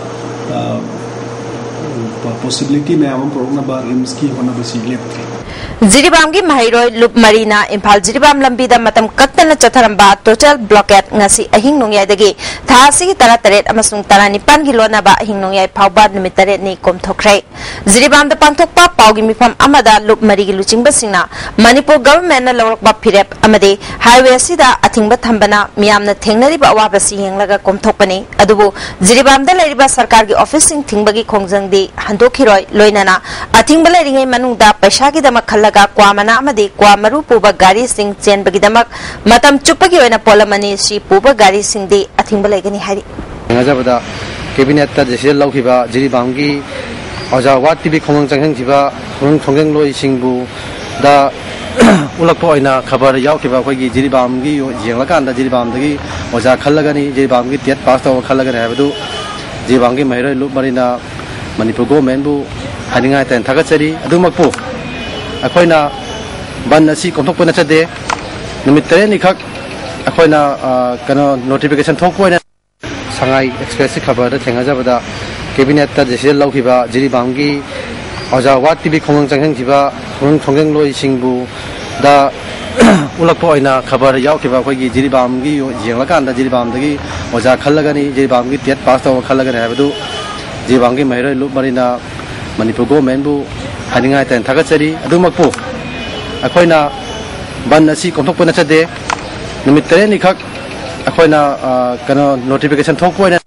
ꯑ, possibility ꯃꯌꯥꯝ ꯑꯃ ꯄꯨꯔꯛꯅꯕ RIMSꯀꯤ ꯍꯣꯠꯅꯕꯁꯤ ꯂꯦꯞꯇ꯭ꯔꯤ꯫ ꯖꯤꯔꯤꯕꯥꯝꯒꯤ ꯃꯍꯩꯔꯣꯏ ꯂꯨꯞ ꯃꯔꯤꯅ ꯏꯝꯐꯥꯜ ꯖꯤꯔꯤꯕꯥꯝ ꯂꯝꯕꯤꯗ ꯃꯇꯝ ꯀꯛꯇꯅ ꯆꯠꯊꯔꯝꯕ total blockade ꯉꯁꯤ ꯑꯍꯤꯡ ꯅꯣꯡꯌꯥꯏꯗꯒꯤ ꯊꯥ ꯑꯁꯤꯒꯤ ꯇꯔꯥꯇꯔꯦꯠ ꯑꯃꯁꯨꯡ ꯇꯔꯥꯅꯤꯄꯥꯟꯒꯤ ꯂꯣꯟꯅꯕ ꯑꯍꯤꯡ ꯅꯣꯡꯌꯥꯏ ꯐꯥꯎꯕ ꯅꯨꯃꯤꯠ ꯇꯔꯦꯠꯅꯤ ꯀꯣꯝꯊꯣꯛꯈ꯭ꯔꯦ꯫ ꯖꯤꯔꯤꯕꯥꯝꯗ ꯄꯥꯡꯊꯣꯛꯄ ꯄꯥꯎꯒꯤ ꯃꯤꯐꯝ ꯑꯃꯗ ꯂꯨꯞ ꯃꯔꯤꯒꯤ ꯂꯨꯆꯤꯡꯕꯁꯤꯡꯅ ꯃꯅꯤꯄꯨꯔ governmentꯅ ꯂꯧꯔꯛꯄ ꯐꯤꯔꯦꯞ ꯑꯃꯗꯤ highway ꯑꯁꯤꯗ ꯑꯊꯤꯡꯕ ꯊꯝꯕꯅ ꯃꯤꯌꯥꯝꯅ ꯊꯦꯡꯅꯔꯤꯕ ꯑꯋꯥꯕꯁꯤ ꯌꯦꯡꯂꯒ ꯀꯣꯝꯊꯣꯛꯄꯅꯤ꯫ ꯑꯗꯨꯕꯨ ꯖꯤꯔꯤꯕꯥꯝꯗ ꯂꯩꯔꯤꯕ ꯁꯔꯀꯥꯔꯒꯤ officeꯁꯤꯡ ꯊꯤꯡꯕꯒꯤ ꯈꯣꯡꯖꯪꯗꯤ ꯍꯟꯗꯣꯛꯈꯤꯔꯣꯏ꯫ ꯂꯣꯏꯅꯅ ꯑꯊꯤꯡꯕ ꯂꯩꯔꯤꯉꯩ ꯃꯅꯨꯡꯗ ꯄꯩꯁꯥꯒꯤꯗꯃꯛ ꯈꯜꯂꯒ ꯀ꯭ꯋꯥ ꯃꯅꯥ ꯑꯃꯗꯤ ꯀ꯭ꯋꯥ ꯃꯔꯨ ꯄꯨꯕ ꯒꯥꯔꯤꯁꯤꯡ ꯆꯦꯟꯕꯒꯤꯗꯃꯛ ꯃꯇꯝ ꯆꯨꯞꯄꯒꯤ ꯑꯣꯏꯅ ꯄꯣꯠꯂꯝ ꯑꯅꯤ ꯁꯤ ꯄꯨꯕ ꯒꯥꯔꯤꯁꯤꯡꯗꯤ ꯑꯊꯤꯡꯕ ꯂꯩꯒꯅꯤ ꯍꯥꯏꯔꯤ꯫ ꯊꯦꯡꯅꯖꯕꯗ cabinetꯇ decision ꯂꯧꯈꯤꯕ ꯖꯤꯔꯤꯕꯥꯝꯒꯤ ꯑꯣꯖꯥ ꯋꯥꯠ ꯇꯤꯕꯤ ꯈꯣꯡꯖꯪ ꯆꯪꯁꯤꯟꯈꯤꯕ ꯈꯣꯡꯖꯪ-, ꯈꯣꯡꯖꯪꯂꯣꯏꯁꯤꯡꯕꯨ ꯗ ꯎꯠꯂꯛꯄ ꯑꯣꯏꯅ ꯈꯕꯔ ꯌꯥꯎꯈꯤꯕ ꯑꯩꯈꯣꯏꯒꯤ ꯖꯤꯔꯤꯕꯥꯝꯒꯤ ꯌꯦꯡꯂꯀꯥꯟꯗ ꯖꯤꯔꯤꯕꯥꯝꯗꯒꯤ ꯑꯣꯖꯥ ꯈꯜꯂꯒꯅꯤ, ꯖꯤꯔꯤꯕꯥꯝꯒꯤ TET pass ꯇꯧꯕ ꯈꯜꯂꯒꯅꯤ ꯍꯥꯏꯕꯗꯨ ꯖꯤꯔꯤꯕꯥꯝꯒꯤ ꯃꯍꯩꯔꯣꯏ ꯂꯨꯞ ꯃꯔꯤꯅ ꯃꯅꯤꯄꯨꯔ governmentꯕꯨ ꯍꯥꯏꯅꯤꯡꯉꯥꯏ ꯇꯥꯏꯅ ꯊꯥꯒꯠꯆꯔꯤ꯫ ꯑꯗꯨꯃꯛꯄꯨ ꯑꯩꯈꯣꯏꯅ ꯕꯟ ꯑꯁꯤ ꯀꯣꯝꯊꯣꯛꯄ ꯅꯠꯆꯗꯦ꯫ ꯅꯨꯃꯤꯠ ꯇꯔꯦꯠꯅꯤꯈꯛ ꯑꯩꯈꯣꯏꯅ, ꯑ, ꯀꯩꯅꯣ, notification ꯊꯣꯛꯄ ꯑꯣꯏꯅ ꯁꯉꯥꯏ ꯑꯦꯛꯁꯄ꯭ꯔꯦꯁꯀꯤ ꯈꯕꯔꯗ ꯊꯦꯡꯅꯖꯕꯗ cabinetꯇ decision ꯂꯧꯈꯤꯕ ꯖꯤꯔꯤꯕꯥꯝꯒꯤ ꯑꯣꯖꯥ ꯋꯥꯠ ꯇꯤꯕꯤ ꯈꯣꯡꯖꯪ ꯆꯪꯁꯤꯟꯈꯤꯕ ꯈꯣꯡꯖꯪ-, ꯈꯣꯡꯖꯪꯂꯣꯏꯁꯤꯡꯕꯨ ꯗ ꯎꯠꯂꯛꯄ ꯑꯣꯏꯅ ꯈꯕꯔ ꯌꯥꯎꯈꯤꯕ ꯑꯩꯈꯣꯏꯒꯤ ꯖꯤꯔꯤꯕꯥꯝꯒꯤ ꯌꯦꯡꯂꯀꯥꯟꯗ ꯖꯤꯔꯤꯕꯥꯝꯗꯒꯤ ꯑꯣꯖꯥ ꯈꯜꯂꯒꯅꯤ, ꯖꯤꯔꯤꯕꯥꯝꯒꯤ TET pass ꯇꯧꯕ ꯈꯜꯂꯒꯅꯤ ꯍꯥꯏꯕꯗꯨ ꯖꯤꯔꯤꯕꯥꯝꯒꯤ ꯃꯍꯩꯔꯣꯏ ꯂꯨꯞ ꯃꯔꯤꯅ ꯃꯅꯤꯄꯨꯔ governmentꯕꯨ ꯍꯥꯏꯅꯤꯡꯉꯥꯏ ꯇꯥꯏꯅ ꯊꯥꯒꯠꯆꯔꯤ꯫ ꯑꯗꯨꯃꯛꯄꯨ ꯑꯩꯈꯣꯏꯅ ꯕꯟ ꯑꯁꯤ ꯀꯣꯝꯊꯣꯛꯄ ꯅꯠꯆꯗꯦ꯫ ꯅꯨꯃꯤꯠ ꯇꯔꯦꯠꯅꯤꯈꯛ ꯑꯩꯈꯣꯏꯅ, ꯑ, ꯀꯩꯅꯣ, notification ꯊꯣꯛꯄ ꯑꯣꯏꯅ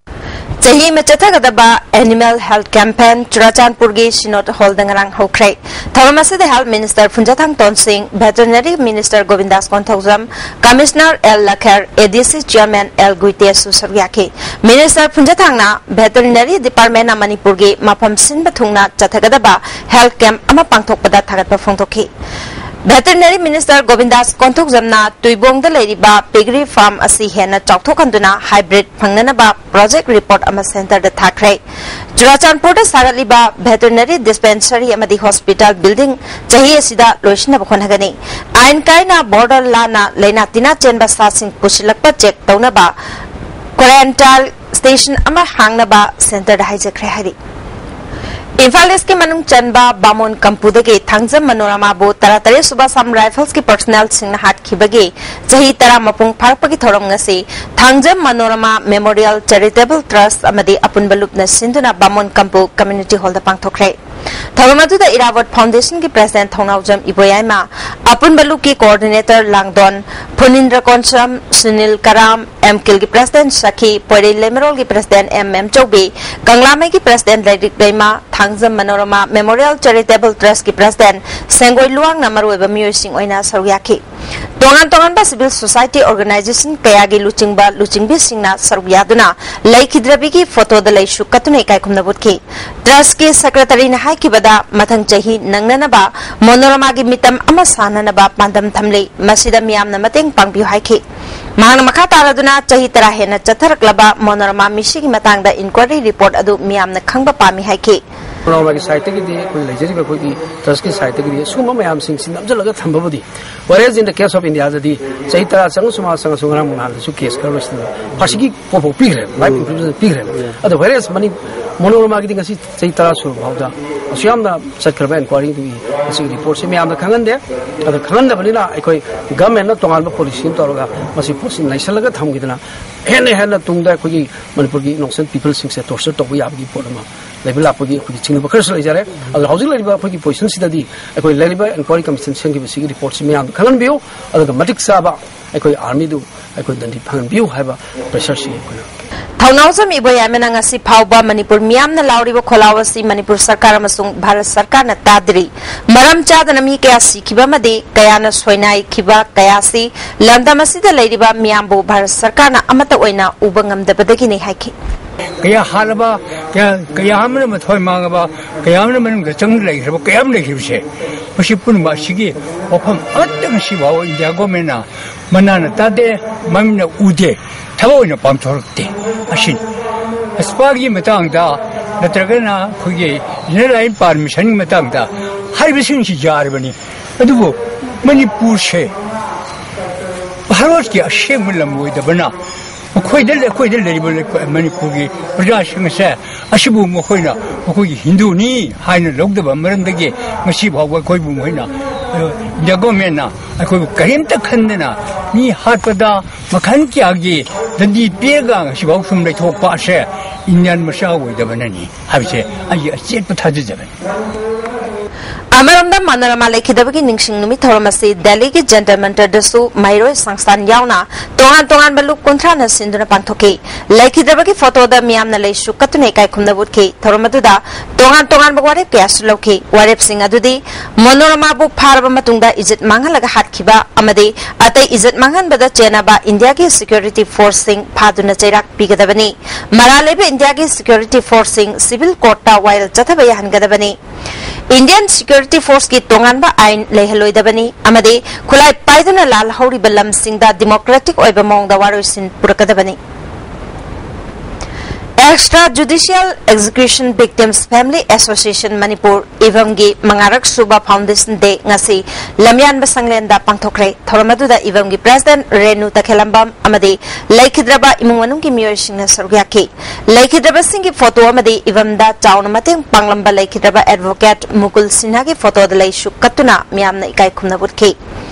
ꯆꯍꯤ ꯑꯃ ꯆꯠꯊꯒꯗꯕ Animal Health Campaign ꯆꯨꯔꯥꯆꯥꯟꯄꯨꯔꯒꯤ Synod Hallꯗ ꯉꯔꯥꯡ ꯍꯧꯈ꯭ꯔꯦ꯫ ꯊꯧꯔꯝ ꯑꯁꯤꯗ Health Minister Phunjathang Tonsing, Veterinary Minister Govindas Konthoujam, Commissioner L Lakher, ADC Chairman L ꯒꯨꯏꯇꯦꯁꯁꯨ ꯁꯔꯨꯛ ꯌꯥꯈꯤ꯫ Minister ꯐꯨꯟꯖꯊꯥꯡꯅ Veterinary Departmentꯅ ꯃꯅꯤꯄꯨꯔꯒꯤ ꯃꯐꯝ ꯁꯤꯟꯕ ꯊꯨꯡꯅ ꯆꯠꯊꯒꯗꯕ health camp ꯑꯃ ꯄꯥꯡꯊꯣꯛꯄꯗ ꯊꯥꯒꯠꯄ ꯐꯣꯡꯗꯣꯛꯈꯤ꯫ Veterinary Minister Govindas Konthoujamna ꯇꯨꯏꯕꯣꯡꯗ ꯂꯩꯔꯤꯕ piggery farm ꯑꯁꯤ ꯍꯦꯟꯅ ꯆꯥꯎꯊꯣꯛꯍꯟꯗꯨꯅ hybrid ꯐꯪꯅꯅꯕ project report ꯑꯃ centreꯗ ꯊꯥꯈ꯭ꯔꯦ꯫ ꯆꯨꯔꯥꯆꯥꯟꯄꯨꯔꯗ ꯁꯥꯒꯠꯂꯤꯕ veterinary dispensary ꯑꯃꯗꯤ hospital building ꯆꯍꯤ ꯑꯁꯤꯗ ꯂꯣꯏꯁꯤꯟꯅꯕ ꯍꯣꯠꯅꯒꯅꯤ꯫ ꯑꯥꯏꯟ ꯀꯥꯏꯅ border ꯂꯥꯟꯅ ꯂꯩꯅꯥ ꯇꯤꯟꯅꯥ ꯆꯦꯟꯕ ꯁꯥꯁꯤꯡ ꯄꯨꯁꯤꯜꯂꯛꯄ check ꯇꯧꯅꯕ quarantine station ꯑꯃ ꯍꯥꯡꯅꯕ centreꯗ ꯍꯥꯏꯖꯈ꯭ꯔꯦ ꯍꯥꯏꯔꯤ꯫ ꯏꯝꯐꯥꯜ Eastꯀꯤ ꯃꯅꯨꯡ ꯆꯟꯕ ꯕꯥꯃꯣꯟ ꯀꯝꯄꯨꯗꯒꯤ ꯊꯥꯡꯖꯝ ꯃꯅꯣꯔꯃꯥꯕꯨ ꯇꯔꯥꯇꯔꯦꯠ ꯁꯨꯕ Assam Riflesꯀꯤ personnelꯁꯤꯡꯅ ꯍꯥꯠꯈꯤꯕꯒꯤ ꯆꯍꯤ ꯇꯔꯥ ꯃꯄꯨꯡ ꯐꯥꯔꯛꯄꯒꯤ ꯊꯧꯔꯝ ꯉꯁꯤ Thangjam Manorama Memorial Charitable Trust ꯑꯃꯗꯤ ꯑꯄꯨꯟꯕ ꯂꯨꯞꯅ ꯁꯤꯟꯗꯨꯅ ꯕꯥꯃꯣꯟ ꯀꯝꯄꯨ Community Hallꯗ ꯄꯥꯡꯊꯣꯛꯈ꯭ꯔꯦ꯫ ꯊꯧꯔꯝ ꯑꯗꯨꯗ ꯏꯔꯥꯕꯣꯠ Foundationꯒꯤ President ꯊꯧꯅꯥꯎꯖꯝ ꯏꯕꯣꯌꯥꯏꯃ, ꯑꯄꯨꯟꯕ ꯂꯨꯞꯀꯤ Coordinator ꯂꯥꯡꯗꯣꯟ, ꯐꯨꯅꯤꯟꯗ꯭ꯔ ꯀꯣꯟꯁꯝ, ꯁꯨꯅꯤꯜ ꯀꯔꯥꯝ, ꯑꯦꯝ ꯀꯤꯜꯒꯤ President ꯁꯈꯤ, ꯄꯣꯏꯔꯩ ꯂꯩꯃꯔꯣꯜꯒꯤ President ꯑꯦꯝ ꯃꯦꯝꯆꯧꯕꯤ, ꯀꯪꯂꯥꯃꯩꯒꯤ President ꯂꯥꯏꯔꯤꯛ ꯂꯩꯃ, Thangjam Manorama Memorial Charitable Trustꯀꯤ President ꯁꯦꯡꯒꯣꯏ ꯂꯨꯋꯥꯡꯅ ꯃꯔꯨꯑꯣꯏꯕ ꯃꯤꯑꯣꯏꯁꯤꯡ ꯑꯣꯏꯅ ꯁꯔꯨꯛ ꯌꯥꯈꯤ꯫ ꯇꯣꯉꯥꯟ ꯇꯣꯉꯥꯟꯕ civil society organization ꯀꯌꯥꯒꯤ ꯂꯨꯆꯤꯡꯕ ꯂꯨꯆꯤꯡꯕꯤꯁꯤꯡꯅ ꯁꯔꯨꯛ ꯌꯥꯗꯨꯅ ꯂꯩꯈꯤꯗ꯭ꯔꯕꯤꯒꯤ photoꯗ ꯂꯩꯁꯨ ꯀꯠꯇꯨꯅ ꯏꯀꯥꯏ ꯈꯨꯝꯅꯕ ꯎꯠꯈꯤ꯫ Trustꯀꯤ Secretaryꯅ ꯍꯥꯏꯈꯤꯕꯗ, ꯃꯊꯪ ꯆꯍꯤ ꯅꯪꯅꯅꯕ ꯃꯣꯅꯣꯔꯃꯥꯒꯤ ꯃꯤꯇꯝ ꯑꯃ ꯁꯥꯟꯅꯅꯕ ꯄꯥꯟꯗꯝ ꯊꯝꯂꯤ꯫ ꯃꯁꯤꯗ ꯃꯤꯌꯥꯝꯅ ꯃꯇꯦꯡ ꯄꯥꯡꯕꯤꯌꯨ ꯍꯥꯏꯈꯤ꯫ ꯃꯍꯥꯛꯅ ꯃꯈꯥ ꯇꯥꯔꯗꯨꯅ ꯆꯍꯤ ꯇꯔꯥ ꯍꯦꯟꯅ ꯆꯠꯊꯔꯛꯂꯕ ꯃꯣꯅꯣꯔꯃꯥ ꯃꯤꯁꯤꯒꯤ ꯃꯇꯥꯡꯗ inquiry report ꯑꯗꯨ ꯃꯤꯌꯥꯝꯅ ꯈꯪꯕ ꯄꯥꯝꯃꯤ ꯍꯥꯏꯈꯤ꯫ ꯃꯣꯅꯣꯔꯃꯥꯒꯤ sideꯇꯒꯤꯗꯤ, ꯑꯩꯈꯣꯏ ꯂꯩꯖꯔꯤꯕ ꯑꯩꯈꯣꯏꯒꯤ Trustꯀꯤ sideꯇꯒꯤꯗꯤ ꯑꯁꯤꯒꯨꯝꯕ ꯃꯌꯥꯝꯁꯤꯡꯁꯤ ꯅꯝꯁꯤꯜꯂꯒ ꯊꯝꯕꯕꯨꯗꯤ, whereas in the case of Indiaꯗꯗꯤ ꯆꯍꯤ ꯇꯔꯥ ꯆꯪꯉꯁꯨ ꯃꯥ ꯆꯪꯉꯁꯨ ꯉꯔꯥꯡ ꯅꯍꯥꯟꯗꯁꯨ case ꯈꯔ ꯂꯣꯏꯁꯤꯟꯕ ꯐꯥꯁꯤꯒꯤ ꯄꯣꯠꯐꯥꯎ ꯄꯤꯈ꯭ꯔꯦ, life imprisonment ꯄꯤꯈ꯭ꯔꯦ꯫ ꯑꯗꯣ whereas ꯃꯅꯤ-, ꯃꯣꯅꯣꯔꯃꯥꯒꯤꯗꯤ ꯉꯁꯤ ꯆꯍꯤ ꯇꯔꯥ ꯁꯨꯔꯕ ꯐꯥꯎꯗ ꯑꯁꯨꯛ ꯌꯥꯝꯅ ꯆꯠꯈ꯭ꯔꯕ inquiryꯗꯨꯒꯤ ꯃꯁꯤꯒꯤ reportꯁꯤ ꯃꯌꯥꯝꯗ ꯈꯪꯍꯟꯗꯦ꯫ ꯑꯗꯣ ꯈꯪꯍꯟꯗꯕꯅꯤꯅ ꯑꯩꯈꯣꯏ governmentꯅ ꯇꯣꯉꯥꯟꯕ policy ꯑꯃ ꯇꯧꯔꯒ ꯃꯁꯤ ꯄꯣꯠꯁꯤ ꯅꯩꯁꯜꯂꯒ ꯊꯝꯈꯤꯗꯅ ꯍꯦꯟꯅ ꯍꯦꯟꯅ ꯇꯨꯡꯗ ꯑꯩꯈꯣꯏꯒꯤ ꯃꯅꯤꯄꯨꯔꯒꯤ innocent peopleꯁꯤꯡꯁꯦ torture ꯇꯧꯕ ꯌꯥꯕꯒꯤ ꯄꯣꯠ ꯑꯃ ꯂꯩꯕ ꯂꯥꯛꯄꯒꯤ ꯑꯩꯈꯣꯏꯒꯤ ꯆꯤꯡꯅꯕ ꯈꯔꯁꯨ ꯂꯩꯖꯔꯦ꯫ ꯑꯗꯣ ꯍꯧꯖꯤꯛ ꯂꯩꯔꯤꯕ ꯑꯩꯈꯣꯏꯒꯤ positionꯁꯤꯗꯗꯤ ꯑꯩꯈꯣꯏ ꯂꯩꯔꯤꯕ inquiry commission ꯁꯦꯝꯈꯤꯕꯁꯤꯒꯤ reportꯁꯤ ꯃꯌꯥꯝꯗ ꯈꯪꯍꯟꯕꯤꯌꯨ, ꯑꯗꯨꯒ ꯃꯇꯤꯛ ꯆꯥꯕ ꯑꯩꯈꯣꯏ armyꯗꯨ ꯑꯩꯈꯣꯏ ꯗꯟꯗꯤ ꯐꯪꯍꯟꯕꯤꯌꯨ ꯍꯥꯏꯕ pressureꯁꯤ ꯑꯩꯈꯣꯏꯅ ꯊꯧꯅꯥꯎꯖꯝ ꯏꯕꯣꯌꯥꯏꯃꯅ ꯉꯁꯤ ꯐꯥꯎꯕ ꯃꯅꯤꯄꯨꯔ ꯃꯤꯌꯥꯝꯅ ꯂꯥꯎꯔꯤꯕ ꯈꯣꯜꯂꯥꯎ ꯑꯁꯤ ꯃꯅꯤꯄꯨꯔ ꯁꯔꯀꯥꯔ ꯑꯃꯁꯨꯡ ꯚꯥꯔꯠ ꯁꯔꯀꯥꯔꯅ ꯇꯥꯗ꯭ꯔꯤ꯫ ꯃꯔꯝ ꯆꯥꯗꯅ ꯃꯤ ꯀꯌꯥ ꯁꯤꯈꯤꯕ ꯑꯃꯗꯤ ꯀꯌꯥꯅ ꯁꯣꯏꯅꯥꯏꯈꯤꯕ ꯀꯌꯥ ꯑꯁꯤ ꯂꯝꯗꯝ ꯑꯁꯤꯗ ꯂꯩꯔꯤꯕ ꯃꯤꯌꯥꯝꯕꯨ ꯚꯥꯔꯠ ꯁꯔꯀꯥꯔꯅ ꯑꯃꯠꯇ ꯑꯣꯏꯅ ꯎꯕ ꯉꯝꯗꯕꯗꯒꯤꯅꯤ ꯍꯥꯏꯈꯤ꯫ ꯀꯌꯥ ꯍꯥꯠꯂꯕ, ꯀꯌꯥ ꯀꯌꯥ ꯑꯃꯅ ꯃꯊ꯭ꯋꯥꯏ ꯃꯥꯡꯉꯕ, ꯀꯌꯥ ꯑꯃꯅ ꯃꯅꯨꯡꯗ ꯆꯪꯗꯨꯅ ꯂꯩꯈ꯭ꯔꯕ, ꯀꯌꯥ ꯑꯃ ꯂꯩꯈ꯭ꯔꯤꯕꯁꯦ, ꯃꯁꯤ ꯄꯨꯝꯅꯃꯛ ꯑꯁꯤꯒꯤ ꯋꯥꯐꯝ ꯑꯃꯠꯇ ꯉꯁꯤ ꯐꯥꯎꯕ ꯏꯟꯗꯤꯌꯥ ꯒꯣꯔꯃꯦꯟꯅ ꯃꯅꯥꯅ ꯇꯥꯗꯦ, ꯃꯃꯤꯠꯅ ꯎꯗꯦ, ꯊꯕꯛ ꯑꯣꯏꯅ ꯄꯥꯡꯊꯣꯔꯛꯇꯦ꯫ ꯑꯁꯤꯅꯤ꯫ ꯑꯁꯄꯥꯒꯤ ꯃꯇꯥꯡꯗ ꯅꯠꯇ꯭ꯔꯒꯅ ꯑꯩꯈꯣꯏꯒꯤ ꯏꯅꯔ ꯂꯥꯏꯟ ꯄꯥꯔꯃꯤꯁꯟꯒꯤ ꯃꯇꯥꯡꯗ ꯍꯥꯏꯔꯤꯕꯁꯤꯡꯁꯤ ꯌꯥꯔꯤꯕꯅꯤ꯫ ꯑꯗꯨꯕꯨ ꯃꯅꯤꯄꯨꯔꯁꯦ ꯚꯥꯔꯠꯀꯤ ꯑꯁꯦꯡꯕ ꯂꯝ ꯑꯣꯏꯗꯕꯅ, ꯃꯈꯣꯏꯗ, ꯑꯩꯈꯣꯏꯗ ꯂꯩꯔꯤꯕ ꯂꯩꯄ-, ꯃꯅꯤꯄꯨꯔꯒꯤ ꯄ꯭ꯔꯖꯥꯁꯤꯡ ꯑꯁꯦ, ꯑꯁꯤꯕꯨ ꯃꯈꯣꯏꯅ ꯃꯈꯣꯏꯒꯤ ꯍꯤꯟꯗꯨꯅꯤ ꯍꯥꯏꯅ ꯂꯧꯗꯕ ꯃꯔꯝꯗꯒꯤ ꯉꯁꯤ ꯐꯥꯎꯕ ꯑꯩꯈꯣꯏꯕꯨ ꯃꯈꯣꯏꯅ, ꯑ, ꯏꯟꯗꯤꯌꯥ ꯒꯣꯔꯃꯦꯟꯅ ꯑꯩꯈꯣꯏꯕꯨ ꯀꯔꯤꯝꯇ ꯈꯟꯗꯅ ꯃꯤ ꯍꯥꯠꯄꯗ ꯃꯈꯜ ꯀꯌꯥꯒꯤ ꯗꯟꯗꯤ ꯄꯤꯔꯒ ꯉꯁꯤꯐꯥꯎ ꯁꯨꯝ ꯂꯩꯊꯣꯛꯄ ꯑꯁꯦ ꯏꯟꯗꯤꯌꯥꯟ ꯃꯆꯥ ꯑꯣꯏꯗꯕꯅꯅꯤ ꯍꯥꯏꯕꯁꯦ ꯑꯩꯒꯤ ꯑꯆꯦꯠꯄ ꯊꯥꯖꯖꯕꯅꯤ꯫ ꯑꯃꯔꯣꯝꯗ, ꯃꯅꯣꯔꯃꯥ ꯂꯩꯈꯤꯗꯕꯒꯤ ꯅꯤꯡꯁꯤꯡ ꯅꯨꯃꯤꯠ ꯊꯧꯔꯝ ꯑꯁꯤ ꯗꯦꯜꯂꯤꯒꯤ ꯖꯟꯇꯔ ꯃꯟꯇꯔꯗꯁꯨ ꯃꯍꯩꯔꯣꯏ ꯁꯪꯁꯊꯥꯟ ꯌꯥꯎꯅ ꯇꯣꯉꯥꯟ ꯇꯣꯉꯥꯟꯕ ꯂꯨꯞ ꯀꯨꯟꯊ꯭ꯔꯥꯅ ꯁꯤꯟꯗꯨꯅ ꯄꯥꯡꯊꯣꯛꯈꯤ꯫ ꯂꯩꯈꯤꯗ꯭ꯔꯕꯒꯤ ꯐꯣꯇꯣꯗ ꯃꯤꯌꯥꯝꯅ ꯂꯩꯁꯨ ꯀꯠꯇꯨꯅ ꯏꯀꯥꯏ ꯈꯨꯝꯅꯕ ꯎꯠꯈꯤ꯫ ꯊꯧꯔꯝ ꯑꯗꯨꯗ ꯇꯣꯉꯥꯟ ꯇꯣꯉꯥꯟꯕ ꯋꯥꯔꯦꯞ ꯀꯌꯥꯁꯨ ꯂꯧꯈꯤ꯫ ꯋꯥꯔꯦꯞꯁꯤꯡ ꯑꯗꯨꯗꯤ ꯃꯣꯅꯣꯔꯃꯥꯕꯨ ꯐꯥꯔꯕ ꯃꯇꯨꯡꯗ ꯏꯖꯠ ꯃꯥꯡꯍꯜꯂꯒ ꯍꯥꯠꯈꯤꯕ ꯑꯃꯗꯤ ꯑꯇꯩ ꯏꯖꯠ ꯃꯥꯡꯍꯟꯕꯗ ꯆꯦꯟꯅꯕ ꯏꯟꯗꯤꯌꯥꯒꯤ ꯁꯦꯀ꯭ꯌꯨꯔꯤꯇꯤ ꯐꯣꯔꯁꯁꯤꯡ ꯐꯥꯗꯨꯅ ꯆꯩꯔꯥꯛ ꯄꯤꯒꯗꯕꯅꯤ꯫ ꯃꯔꯥꯜ ꯂꯩꯕ ꯏꯟꯗꯤꯌꯥꯒꯤ ꯁꯦꯀ꯭ꯌꯨꯔꯤꯇꯤ ꯐꯣꯔꯁꯁꯤꯡ ꯁꯤꯚꯤꯜ ꯀꯣꯔꯠꯇ ꯋꯥꯌꯦꯜ ꯆꯠꯊꯕ ꯌꯥꯍꯟꯒꯗꯕꯅꯤ꯫ ꯏꯟꯗꯤꯌꯟ ꯁꯦꯀ꯭ꯌꯨꯔꯤꯇꯤ ꯐꯣꯔꯁꯀꯤ ꯇꯣꯉꯥꯟꯕ ꯑꯥꯏꯟ ꯂꯩꯍꯜꯂꯣꯏꯗꯕꯅꯤ ꯑꯃꯗꯤ ꯈꯨꯠꯂꯥꯏ ꯄꯥꯏꯗꯨꯅ ꯂꯥꯜꯍꯧꯔꯤꯕ ꯂꯝꯁꯤꯡꯗ ꯗꯤꯃꯣꯀ꯭ꯔꯦꯇꯤꯛ ꯑꯣꯏꯕ ꯃꯑꯣꯡꯗ ꯋꯥꯔꯣꯏꯁꯤꯟ ꯄꯨꯔꯛꯀꯗꯕꯅꯤ꯫ Extra Judicial Execution Victims Family Association Manipur, ꯏꯚꯝꯒꯤ ꯃꯉꯥꯔꯛ ꯁꯨꯕ ꯐꯥꯎꯟꯗꯦꯁꯟ ꯗꯦ ꯉꯁꯤ ꯂꯝꯌꯥꯟꯕ ꯁꯪꯂꯦꯟꯗ ꯄꯥꯡꯊꯣꯛꯈ꯭ꯔꯦ꯫ ꯊꯧꯔꯝ ꯑꯗꯨꯗ ꯏꯚꯝꯒꯤ ꯄ꯭ꯔꯦꯁꯤꯗꯦꯟꯠ ꯔꯦꯅꯨ ꯇꯈꯦꯂꯝꯕꯝ ꯑꯃꯗꯤ ꯂꯩꯈꯤꯗ꯭ꯔꯕ ꯏꯃꯨꯡ ꯃꯅꯨꯡꯒꯤ ꯃꯤꯑꯣꯏꯁꯤꯡꯅ ꯁꯔꯨꯛ ꯌꯥꯈꯤ꯫ ꯂꯩꯈꯤꯗ꯭ꯔꯕꯁꯤꯡꯒꯤ ꯐꯣꯇꯣ ꯑꯃꯗꯤ ꯏꯚꯝꯗ ꯆꯥꯎꯅ ꯃꯇꯦꯡ ꯄꯥꯡꯂꯝꯕ ꯂꯩꯈꯤꯗ꯭ꯔꯕ ꯑꯦꯗꯚꯣꯀꯦꯠ ꯃꯨꯀꯨꯜ ꯁꯤꯟꯍꯥꯒꯤ ꯐꯣꯇꯣꯗ ꯂꯩꯁꯨ ꯀꯠꯇꯨꯅ ꯃꯤꯌꯥꯝꯅ ꯏꯀꯥꯏ ꯈꯨꯝꯅꯕ ꯎꯠꯈꯤ꯫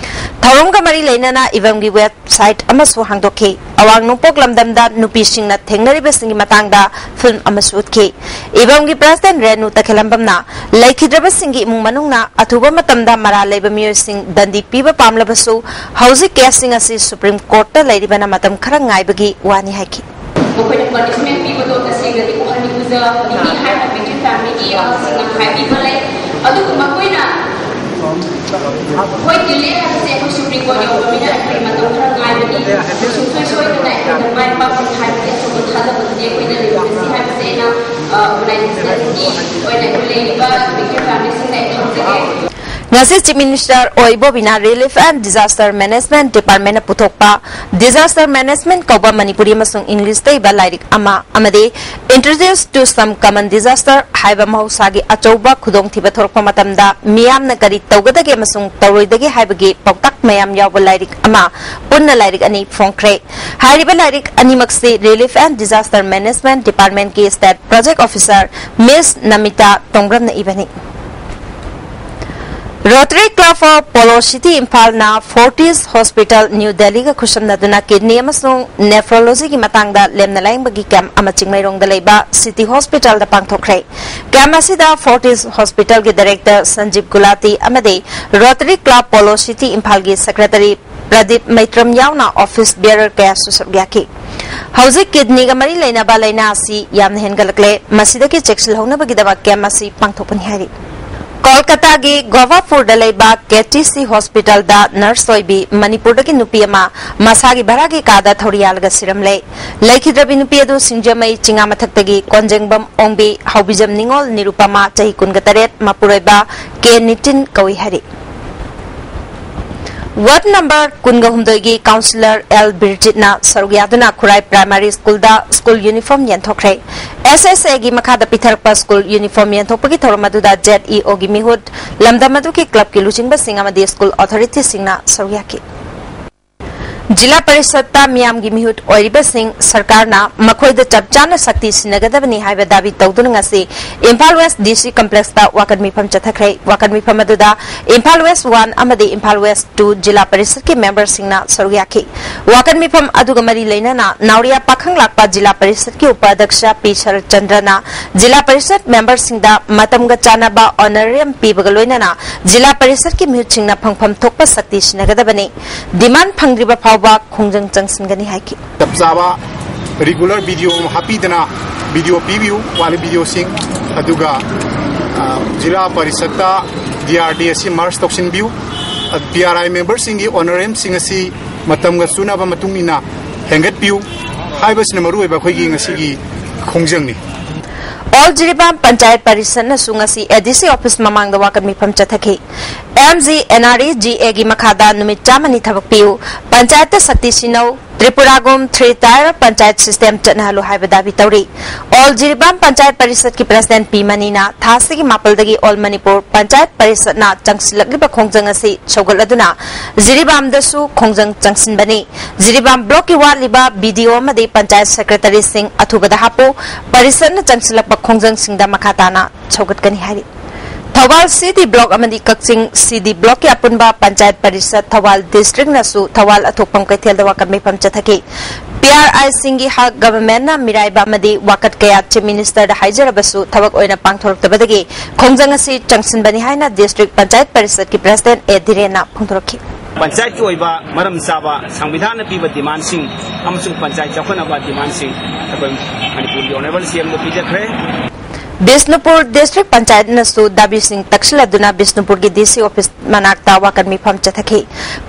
ꯊꯧꯔꯝꯒ ꯃꯔꯤ ꯂꯩꯅꯅ ꯏꯚꯝꯒꯤ ꯋꯦꯕ ꯁꯥꯏꯠ ꯑꯃꯁꯨ ꯍꯥꯡꯗꯣꯛꯈꯤ꯫ ꯑꯋꯥꯡ ꯅꯣꯡꯄꯣꯛ ꯂꯝꯗꯝꯗ ꯅꯨꯄꯤꯁꯤꯡꯅ ꯊꯦꯡꯅꯔꯤꯕꯁꯤꯡꯒꯤ ꯃꯇꯥꯡꯗ ꯐꯤꯜꯝ ꯑꯃꯁꯨ ꯎꯠꯈꯤ꯫ ꯏꯚꯝꯒꯤ ꯄ꯭ꯔꯦꯁꯤꯗꯦꯟꯠ ꯔꯦꯅꯨ ꯇꯈꯦꯂꯝꯕꯝꯅ ꯂꯩꯈꯤꯗ꯭ꯔꯕꯁꯤꯡꯒꯤ ꯏꯃꯨꯡ ꯃꯅꯨꯡꯅ ꯑꯊꯨꯕ ꯃꯇꯝꯗ ꯃꯔꯥꯜ ꯂꯩꯕ ꯃꯤꯑꯣꯏꯁꯤꯡ ꯗꯟꯗꯤ ꯄꯤꯕ ꯄꯥꯝꯂꯕꯁꯨ ꯍꯧꯖꯤꯛ ꯀꯦꯁꯁꯤꯡ ꯑꯁꯤ ꯁꯨꯄ꯭ꯔꯤꯝ ꯀꯣꯔꯠꯇ ꯂꯩꯔꯤꯕꯅ ꯃꯇꯝ ꯈꯔ ꯉꯥꯏꯕꯒꯤ ꯋꯥꯅꯤ ꯍꯥꯏꯈꯤ꯫ ꯃꯈꯣꯏꯅ ꯄꯅꯤꯁꯃꯦꯟꯠ ꯄꯤꯕꯗꯣ ꯇꯁꯦꯡꯅꯗꯤ ꯎꯍꯟꯅꯤꯡꯕꯗ ꯃꯤꯃꯤ ꯍꯥꯏꯅ ꯚꯤꯛꯇꯤꯝ ꯐꯦꯃꯤꯂꯤꯒꯤ ꯑꯍꯜꯁꯤꯡꯅ ꯍꯥꯏꯕꯤꯕ ꯂꯩ꯫ ꯑꯗꯨꯕꯨ ꯃꯈꯣꯏꯅ ꯍꯣꯏ, ꯗꯤꯂꯦ ꯍꯥꯏꯕꯁꯦ ꯑꯩꯈꯣꯏ ꯁꯨꯄ꯭ꯔꯤꯝ ꯀꯣꯔꯠ ꯌꯧꯔꯕꯅꯤꯅ ꯑꯩꯈꯣꯏ ꯃꯇꯝ ꯈꯔ ꯉꯥꯏꯕꯅꯤ꯫ ꯁꯨꯡꯁꯣꯏ ꯁꯣꯏꯗꯅ ꯑꯩꯈꯣꯏꯅ ꯃꯥꯏ ꯄꯥꯛꯀꯅꯤ ꯍꯥꯏꯕꯒꯤ ꯑꯆꯧꯕ ꯊꯥꯖꯕꯗꯨꯗꯤ ꯑꯩꯈꯣꯏꯗ ꯂꯩꯔꯦ꯫ ꯃꯁꯤ ꯍꯥꯏꯕꯁꯦ ꯑꯩꯅ, ꯑ, ꯑꯣꯔꯒꯅꯥꯏꯖꯦꯁꯟꯒꯤ ꯑꯣꯏꯅ ꯑꯩꯈꯣꯏ ꯂꯩꯔꯤꯕ ꯃꯤꯑꯣꯏ ꯐꯦꯃꯤꯂꯤꯁꯤꯡꯗ ꯑꯩ ꯊꯝꯖꯒꯦ꯫ ꯉꯁꯤ Chief Minister ꯑꯣꯏ ꯏꯕꯣꯕꯤꯅ Relief and Disaster Management Department ꯅ ꯄꯨꯊꯣꯛꯄ Disaster Management ꯀꯧꯕ ꯃꯅꯤꯄꯨꯔꯤ ꯑꯃꯁꯨꯡ ꯏꯪꯂꯤꯁꯇ ꯏꯕ ꯂꯥꯏꯔꯤꯛ ꯑꯃ ꯑꯃꯗꯤ Introduce to Some Common Disaster ꯍꯥꯏꯕ ꯃꯍꯧꯁꯥꯒꯤ ꯑꯆꯧꯕ ꯈꯨꯗꯣꯡꯊꯤꯕ ꯊꯣꯔꯛꯄ ꯃꯇꯝꯗ ꯃꯤꯌꯥꯝꯅ ꯀꯔꯤ ꯇꯧꯒꯗꯒꯦ ꯑꯃꯁꯨꯡ ꯇꯧꯔꯣꯏꯗꯒꯦ ꯍꯥꯏꯕꯒꯤ ꯄꯥꯎꯇꯥꯛ ꯃꯌꯥꯝ ꯌꯥꯎꯕ ꯂꯥꯏꯔꯤꯛ ꯑꯃ, ꯄꯨꯟꯅ ꯂꯥꯏꯔꯤꯛ ꯑꯅꯤ ꯐꯣꯡꯈ꯭ꯔꯦ꯫ ꯍꯥꯏꯔꯤꯕ ꯂꯥꯏꯔꯤꯛ ꯑꯅꯤꯃꯛꯁꯤ Relief and Disaster Management Department ꯀꯤ State Project Officer Miss Namita ꯇꯣꯡꯕ꯭ꯔꯝꯅ ꯏꯕꯅꯤ꯫ Rotary Club for Polo City ꯏꯝꯐꯥꯜꯅ Fortis Hospital New Delhi ꯒ ꯈꯨꯠꯁꯝꯅꯗꯨꯅ kidney ꯑꯃꯁꯨꯡ nephrology ꯒꯤ ꯃꯇꯥꯡꯗ ꯂꯦꯝꯅ ꯂꯥꯌꯦꯡꯕꯒꯤ camp ꯑꯃ ꯆꯤꯡꯃꯩꯔꯣꯡꯗ ꯂꯩꯕ City Hospital ꯗ ꯄꯥꯡꯊꯣꯛꯈ꯭ꯔꯦ꯫ Camp ꯑꯁꯤꯗ Fortis Hospital ꯒꯤ Director ꯁꯟꯖꯤꯕ ꯒꯨꯂꯥꯇꯤ ꯑꯃꯗꯤ Rotary Club Polo City ꯏꯝꯐꯥꯜꯒꯤ Secretary ꯄ꯭ꯔꯗꯤꯞ ꯃꯩꯇ꯭ꯔꯝ ꯌꯥꯎꯅ office bearer ꯀꯌꯥꯁꯨ ꯁꯔꯨꯛ ꯌꯥꯈꯤ꯫ ꯍꯧꯖꯤꯛ kidney ꯒ ꯃꯔꯤ ꯂꯩꯅꯕ ꯂꯥꯏꯅꯥ ꯑꯁꯤ ꯌꯥꯝꯅ ꯍꯦꯟꯒꯠꯂꯛꯂꯦ, ꯃꯁꯤꯗꯒꯤ ꯆꯦꯛꯁꯤꯜꯍꯧꯅꯕꯒꯤꯗꯃꯛ camp ꯑꯁꯤ ꯄꯥꯡꯊꯣꯛꯄꯅꯤ ꯍꯥꯏꯔꯤ꯫ ꯀꯣꯜꯀꯇꯥꯒꯤ ꯒꯣꯚꯥꯄꯨꯔꯗ ꯂꯩꯕ K T C Hospital ꯗ nurse ꯑꯣꯏꯕꯤ ꯃꯅꯤꯄꯨꯔꯗꯒꯤ ꯅꯨꯄꯤ ꯑꯃ ꯃꯁꯥꯒꯤ ꯚꯔꯥꯒꯤ ꯀꯥꯗ ꯊꯧꯔꯤ ꯌꯥꯜꯂꯒ ꯁꯤꯔꯝꯂꯦ꯫ ꯂꯩꯈꯤꯗ꯭ꯔꯕꯤ ꯅꯨꯄꯤ ꯑꯗꯨ ꯁꯤꯡꯖꯃꯩ ꯆꯤꯉꯥ ꯃꯊꯛꯇꯒꯤ ꯀꯣꯟꯖꯦꯡꯕꯝ ꯑꯣꯡꯕꯤ ꯍꯥꯎꯕꯤꯖꯝ ꯅꯤꯉꯣꯜ ꯅꯤꯔꯨꯄꯃꯥ, ꯆꯍꯤ ꯀꯨꯟꯒ ꯇꯔꯦꯠ, ꯃꯄꯨꯔꯣꯏꯕ ꯀꯦ ꯅꯤꯇꯤꯟ ꯀꯧꯏ ꯍꯥꯏꯔꯤ꯫ Ward number ꯀꯨꯟꯒ ꯍꯨꯝꯗꯣꯏꯒꯤ councillor ꯑꯦꯜ ꯕꯤꯔꯖꯤꯠꯅ ꯁꯔꯨꯛ ꯌꯥꯗꯨꯅ ꯈꯨꯔꯥꯏ Primary School the school uniform ꯌꯦꯟꯊꯣꯛꯈ꯭ꯔꯦ꯫ S S A ꯒꯤ ꯃꯈꯥꯗ ꯄꯤꯊꯔꯛꯄ school uniform ꯌꯦꯟꯊꯣꯛꯄꯒꯤ ꯊꯧꯔꯝ ꯑꯗꯨꯗ Z E O ꯒꯤ ꯃꯤꯍꯨꯠ, ꯂꯝꯗꯝ ꯑꯗꯨꯒꯤ club ꯀꯤ ꯂꯨꯆꯤꯡꯕꯁꯤꯡ ꯑꯃꯗꯤ school authority ꯁꯤꯡꯅ ꯁꯔꯨꯛ ꯌꯥꯈꯤ꯫ ꯖꯤꯂꯥ ꯄꯔꯤꯁꯠꯇ ꯃꯤꯌꯥꯝꯒꯤ ꯃꯤꯍꯨꯠ ꯑꯣꯏꯔꯤꯕꯁꯤꯡ ꯁꯔꯀꯥꯔꯅ ꯃꯈꯣꯏꯗ ꯆꯞ ꯆꯥꯅ ꯁꯛꯇꯤ ꯁꯤꯟꯅꯒꯗꯕꯅꯤ ꯍꯥꯏꯕ ꯗꯥꯕꯤ ꯇꯧꯗꯨꯅ ꯉꯁꯤ Imphal West D C complex ꯇ ꯋꯥꯀꯠ ꯃꯤꯐꯝ ꯆꯠꯊꯈ꯭ꯔꯦ꯫ ꯋꯥꯀꯠ ꯃꯤꯐꯝ ꯑꯗꯨꯗ ꯏꯝꯐꯥꯜ West one ꯑꯃꯗꯤ ꯏꯝꯐꯥꯜ West two ꯖꯤꯂꯥ ꯄꯔꯤꯁꯠꯀꯤ member ꯁꯤꯡꯅ ꯁꯔꯨꯛ ꯌꯥꯈꯤ꯫ ꯋꯥꯀꯠ ꯃꯤꯐꯝ ꯑꯗꯨꯒ ꯃꯔꯤ ꯂꯩꯅꯅ ꯅꯥꯎꯔꯤꯌꯥ ꯄꯥꯈꯪ ꯂꯥꯛꯄ ꯖꯤꯂꯥ ꯄꯔꯤꯁꯠꯀꯤ ꯎꯄꯥꯙ꯭ꯌꯛꯁ ꯄꯤ ꯁꯔꯠ ꯆꯟꯗ꯭ꯔꯅ ꯖꯤꯂꯥ ꯄꯔꯤꯁꯠ member ꯁꯤꯡꯗ ꯃꯇꯝꯒ ꯆꯥꯟꯅꯕ honorarium ꯄꯤꯕꯒ ꯂꯣꯏꯅꯅ ꯖꯤꯂꯥ ꯄꯔꯤꯁꯠꯀꯤ ꯃꯤꯍꯨꯠꯁꯤꯡꯅ ꯐꯪꯐꯝ ꯊꯣꯛꯄ ꯁꯛꯇꯤ ꯁꯤꯟꯅꯒꯗꯕꯅꯤ꯫ Demand ꯐꯪꯗ꯭ꯔꯤꯕ ꯐꯥꯎꯕ ꯈꯣꯡꯖꯪ ꯆꯪꯁꯤꯟꯒꯅꯤ ꯍꯥꯏꯈꯤ꯫ ꯆꯞ ꯆꯥꯕ regular B D O ꯑꯃ ꯍꯥꯞꯄꯤꯗꯅ B D O ꯄꯤꯕꯤꯌꯨ, ꯋꯥꯠꯂꯤ B D O ꯁꯤꯡ꯫ ꯑꯗꯨꯒ, ꯑ, ꯖꯤꯂꯥ ꯄꯔꯤꯁꯠꯇ ꯗꯤ ꯑꯥꯔ ꯗꯤ ꯑꯁꯤ ꯃꯔꯖ ꯇꯧꯁꯤꯟꯕꯤꯌꯨ꯫ ꯄꯤ ꯑꯥꯔ ꯑꯥꯏ ꯃꯦꯝꯕꯔꯁꯤꯡꯒꯤ ꯑꯣꯅꯔꯦꯟꯁꯤꯡ ꯑꯁꯤ ꯃꯇꯝꯒ ꯆꯨꯅꯕ ꯃꯇꯨꯡ ꯏꯟꯅ ꯍꯦꯟꯒꯠꯄꯤꯌꯨ ꯍꯥꯏꯕꯁꯤꯅ ꯃꯔꯨꯑꯣꯏꯕ ꯑꯩꯈꯣꯏꯒꯤ ꯉꯁꯤꯒꯤ ꯈꯣꯡꯖꯪꯅꯤ꯫ ꯑꯣꯜ ꯖꯤꯔꯤꯕꯥꯝ ꯄꯟꯆꯥꯌꯠ ꯄꯔꯤꯁꯠꯅꯁꯨ ꯉꯁꯤ ꯑꯦ ꯗꯤ ꯁꯤ ꯑꯣꯐꯤꯁ ꯃꯃꯥꯡꯗ ꯋꯥꯀꯠ ꯃꯤꯐꯝ ꯆꯠꯊꯈꯤ꯫ M G N R E G ꯑꯦꯒꯤ ꯃꯈꯥꯗ ꯅꯨꯃꯤꯠ ꯆꯥꯝꯃꯅꯤ ꯊꯕꯛ ꯄꯤꯌꯨ, ꯄꯟꯆꯥꯌꯠꯇ ꯁꯛꯇꯤ ꯁꯤꯟꯅꯧ, ꯇ꯭ꯔꯤꯄꯨꯔꯥꯒꯨꯝ ꯊ꯭ꯔꯤ ꯇꯥꯌꯔ ꯄꯟꯆꯥꯌꯠ ꯁꯤꯁꯇꯦꯝ ꯆꯠꯅꯍꯜꯂꯨ ꯍꯥꯏꯕ ꯗꯥꯕꯤ ꯇꯧꯔꯤ꯫ ꯑꯣꯜ ꯖꯤꯔꯤꯕꯥꯝ ꯄꯟꯆꯥꯌꯠ ꯄꯔꯤꯁꯠꯀꯤ ꯄ꯭ꯔꯁꯤꯗꯦꯟꯠ ꯄꯤ ꯃꯅꯤꯅ ꯊꯥ ꯑꯁꯤꯒꯤ ꯃꯥꯄꯜꯗꯒꯤ ꯑꯣꯜ ꯃꯅꯤꯄꯨꯔ ꯄꯟꯆꯥꯌꯠ ꯄꯔꯤꯁꯠꯅ ꯆꯪꯁꯤꯜꯂꯛꯂꯤꯕ ꯈꯣꯡꯖꯪ ꯑꯁꯤ ꯁꯧꯒꯠꯂꯗꯨꯅ ꯖꯤꯔꯤꯕꯥꯝꯗꯁꯨ ꯈꯣꯡꯖꯪ ꯆꯪꯁꯤꯟꯕꯅꯤ꯫ ꯖꯤꯔꯤꯕꯥꯝ ꯕ꯭ꯂꯣꯛꯀꯤ ꯋꯥꯠꯂꯤꯕ ꯕꯤ ꯗꯤ ꯑꯣ ꯑꯃꯗꯤ ꯄꯟꯆꯥꯌꯠ ꯁꯦꯀ꯭ꯔꯦꯇꯔꯤꯁꯤꯡ ꯑꯊꯨꯕꯗ ꯍꯥꯞꯄꯨ, ꯄꯔꯤꯁꯠꯅ ꯆꯪꯁꯤꯜꯂꯛꯄ ꯈꯣꯡꯖꯪꯁꯤꯡꯗ ꯃꯈꯥ ꯇꯥꯅ ꯁꯧꯒꯠꯀꯅꯤ ꯍꯥꯏꯔꯤ꯫ ꯊꯧꯕꯥꯜ ꯁꯤ ꯗꯤ ꯕ꯭ꯂꯣꯛ ꯑꯃꯗꯤ ꯀꯛꯆꯤꯡ ꯁꯤ ꯗꯤ ꯕ꯭ꯂꯣꯛꯀꯤ ꯑꯄꯨꯟꯕ ꯄꯟꯆꯥꯌꯠ ꯄꯔꯤꯁꯠ ꯊꯧꯕꯥꯜ ꯗꯤꯁꯇ꯭ꯔꯤꯛꯅꯁꯨ ꯊꯧꯕꯥꯜ ꯑꯊꯣꯛꯄꯝ ꯀꯩꯊꯦꯜꯗ ꯋꯥꯀꯠ ꯃꯤꯐꯝ ꯆꯠꯊꯈꯤ꯫ ꯄꯤ ꯑꯥꯔ ꯑꯥꯏꯁꯤꯡꯒꯤ ꯍꯛ ꯒꯚꯔꯟꯃꯦꯟꯠꯅ ꯃꯤꯔꯥꯏꯕ ꯑꯃꯗꯤ ꯋꯥꯀꯠ ꯀꯌꯥ ꯆꯤꯐ ꯃꯤꯅꯤꯁꯇꯔꯗ ꯍꯥꯏꯖꯔꯕꯁꯨ ꯊꯕꯛ ꯑꯣꯏꯅ ꯄꯥꯡꯊꯣꯔꯛꯇꯕꯗꯒꯤ ꯈꯣꯡꯖꯪ ꯑꯁꯤ ꯆꯪꯁꯤꯟꯕꯅꯤ ꯍꯥꯏꯅ ꯗꯤꯁꯇ꯭ꯔꯤꯛ ꯄꯟꯆꯥꯌꯠ ꯄꯔꯤꯁꯠꯀꯤ ꯄ꯭ꯔꯁꯤꯗꯦꯟꯠ ꯑꯦ ꯙꯤꯔꯦꯟꯅ ꯐꯣꯡꯗꯣꯔꯛꯈꯤ꯫ ꯄꯟꯆꯥꯌꯠꯀꯤ ꯑꯣꯏꯕ ꯃꯔꯝ ꯆꯥꯕ ꯁꯪꯕꯤꯙꯥꯟꯅ ꯄꯤꯕ ꯗꯤꯃꯥꯟꯁꯤꯡ ꯑꯃꯁꯨꯡ ꯄꯟꯆꯥꯌꯠ ꯆꯥꯎꯈꯠꯅꯕ ꯗꯤꯃꯥꯟꯁꯤꯡ ꯑꯩꯈꯣꯏ ꯃꯅꯤꯄꯨꯔꯒꯤ ꯑꯣꯅꯔꯦꯕꯜ ꯁꯤ ꯑꯦꯝꯗ ꯄꯤꯖꯈ꯭ꯔꯦ꯫ ꯕꯤꯁꯅꯨꯄꯨꯔ ꯗꯤꯁꯇ꯭ꯔꯤꯛ ꯄꯟꯆꯥꯌꯠꯅꯁꯨ ꯗꯥꯕꯤꯁꯤꯡ ꯇꯛꯁꯤꯜꯂꯗꯨꯅ ꯕꯤꯁꯅꯨꯄꯨꯔꯒꯤ ꯗꯤ ꯁꯤ ꯑꯣꯐꯤꯁ ꯃꯅꯥꯛꯇ ꯋꯥꯀꯠ ꯃꯤꯐꯝ ꯆꯠꯊꯈꯤ꯫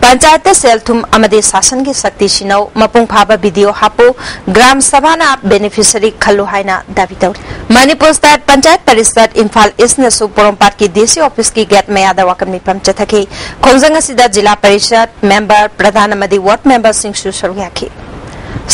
ꯄꯟꯆꯥꯌꯠꯇ ꯁꯦꯜ ꯊꯨꯝ ꯑꯃꯗꯤ ꯁꯥꯁꯟꯒꯤ ꯁꯛꯇꯤ ꯁꯤꯟꯅꯧ, ꯃꯄꯨꯡ ꯐꯥꯕ ꯕꯤ ꯗꯤ ꯑꯣ ꯍꯥꯞꯄꯨ, ꯒ꯭ꯔꯥꯝ ꯁꯚꯥꯅ ꯕꯦꯅꯤꯐꯤꯁꯔꯤ ꯈꯜꯂꯨ ꯍꯥꯏꯅ ꯗꯥꯕꯤ ꯇꯧꯔꯤ꯫ ꯃꯅꯤꯄꯨꯔ ꯁ꯭ꯇꯦꯠ ꯄꯟꯆꯥꯌꯠ ꯄꯔꯤꯁꯠ ꯏꯝꯐꯥꯜ ꯏꯁꯅꯁꯨ ꯄꯣꯔꯣꯝꯄꯥꯠꯀꯤ ꯗꯤ ꯁꯤ ꯑꯣꯐꯤꯁꯀꯤ ꯒꯦꯠ ꯃꯌꯥꯗ ꯋꯥꯀꯠ ꯃꯤꯐꯝ ꯆꯠꯊꯈꯤ꯫ ꯈꯣꯡꯖꯪ ꯑꯁꯤꯗ ꯖꯤꯂꯥ ꯄꯔꯤꯁꯠ ꯃꯦꯝꯕꯔ, ꯄ꯭ꯔꯙꯥꯟ ꯑꯃꯗꯤ ꯋꯥꯔꯗ ꯃꯦꯝꯕꯔꯁꯤꯡꯁꯨ ꯁꯔꯨꯛ ꯌꯥꯈꯤ꯫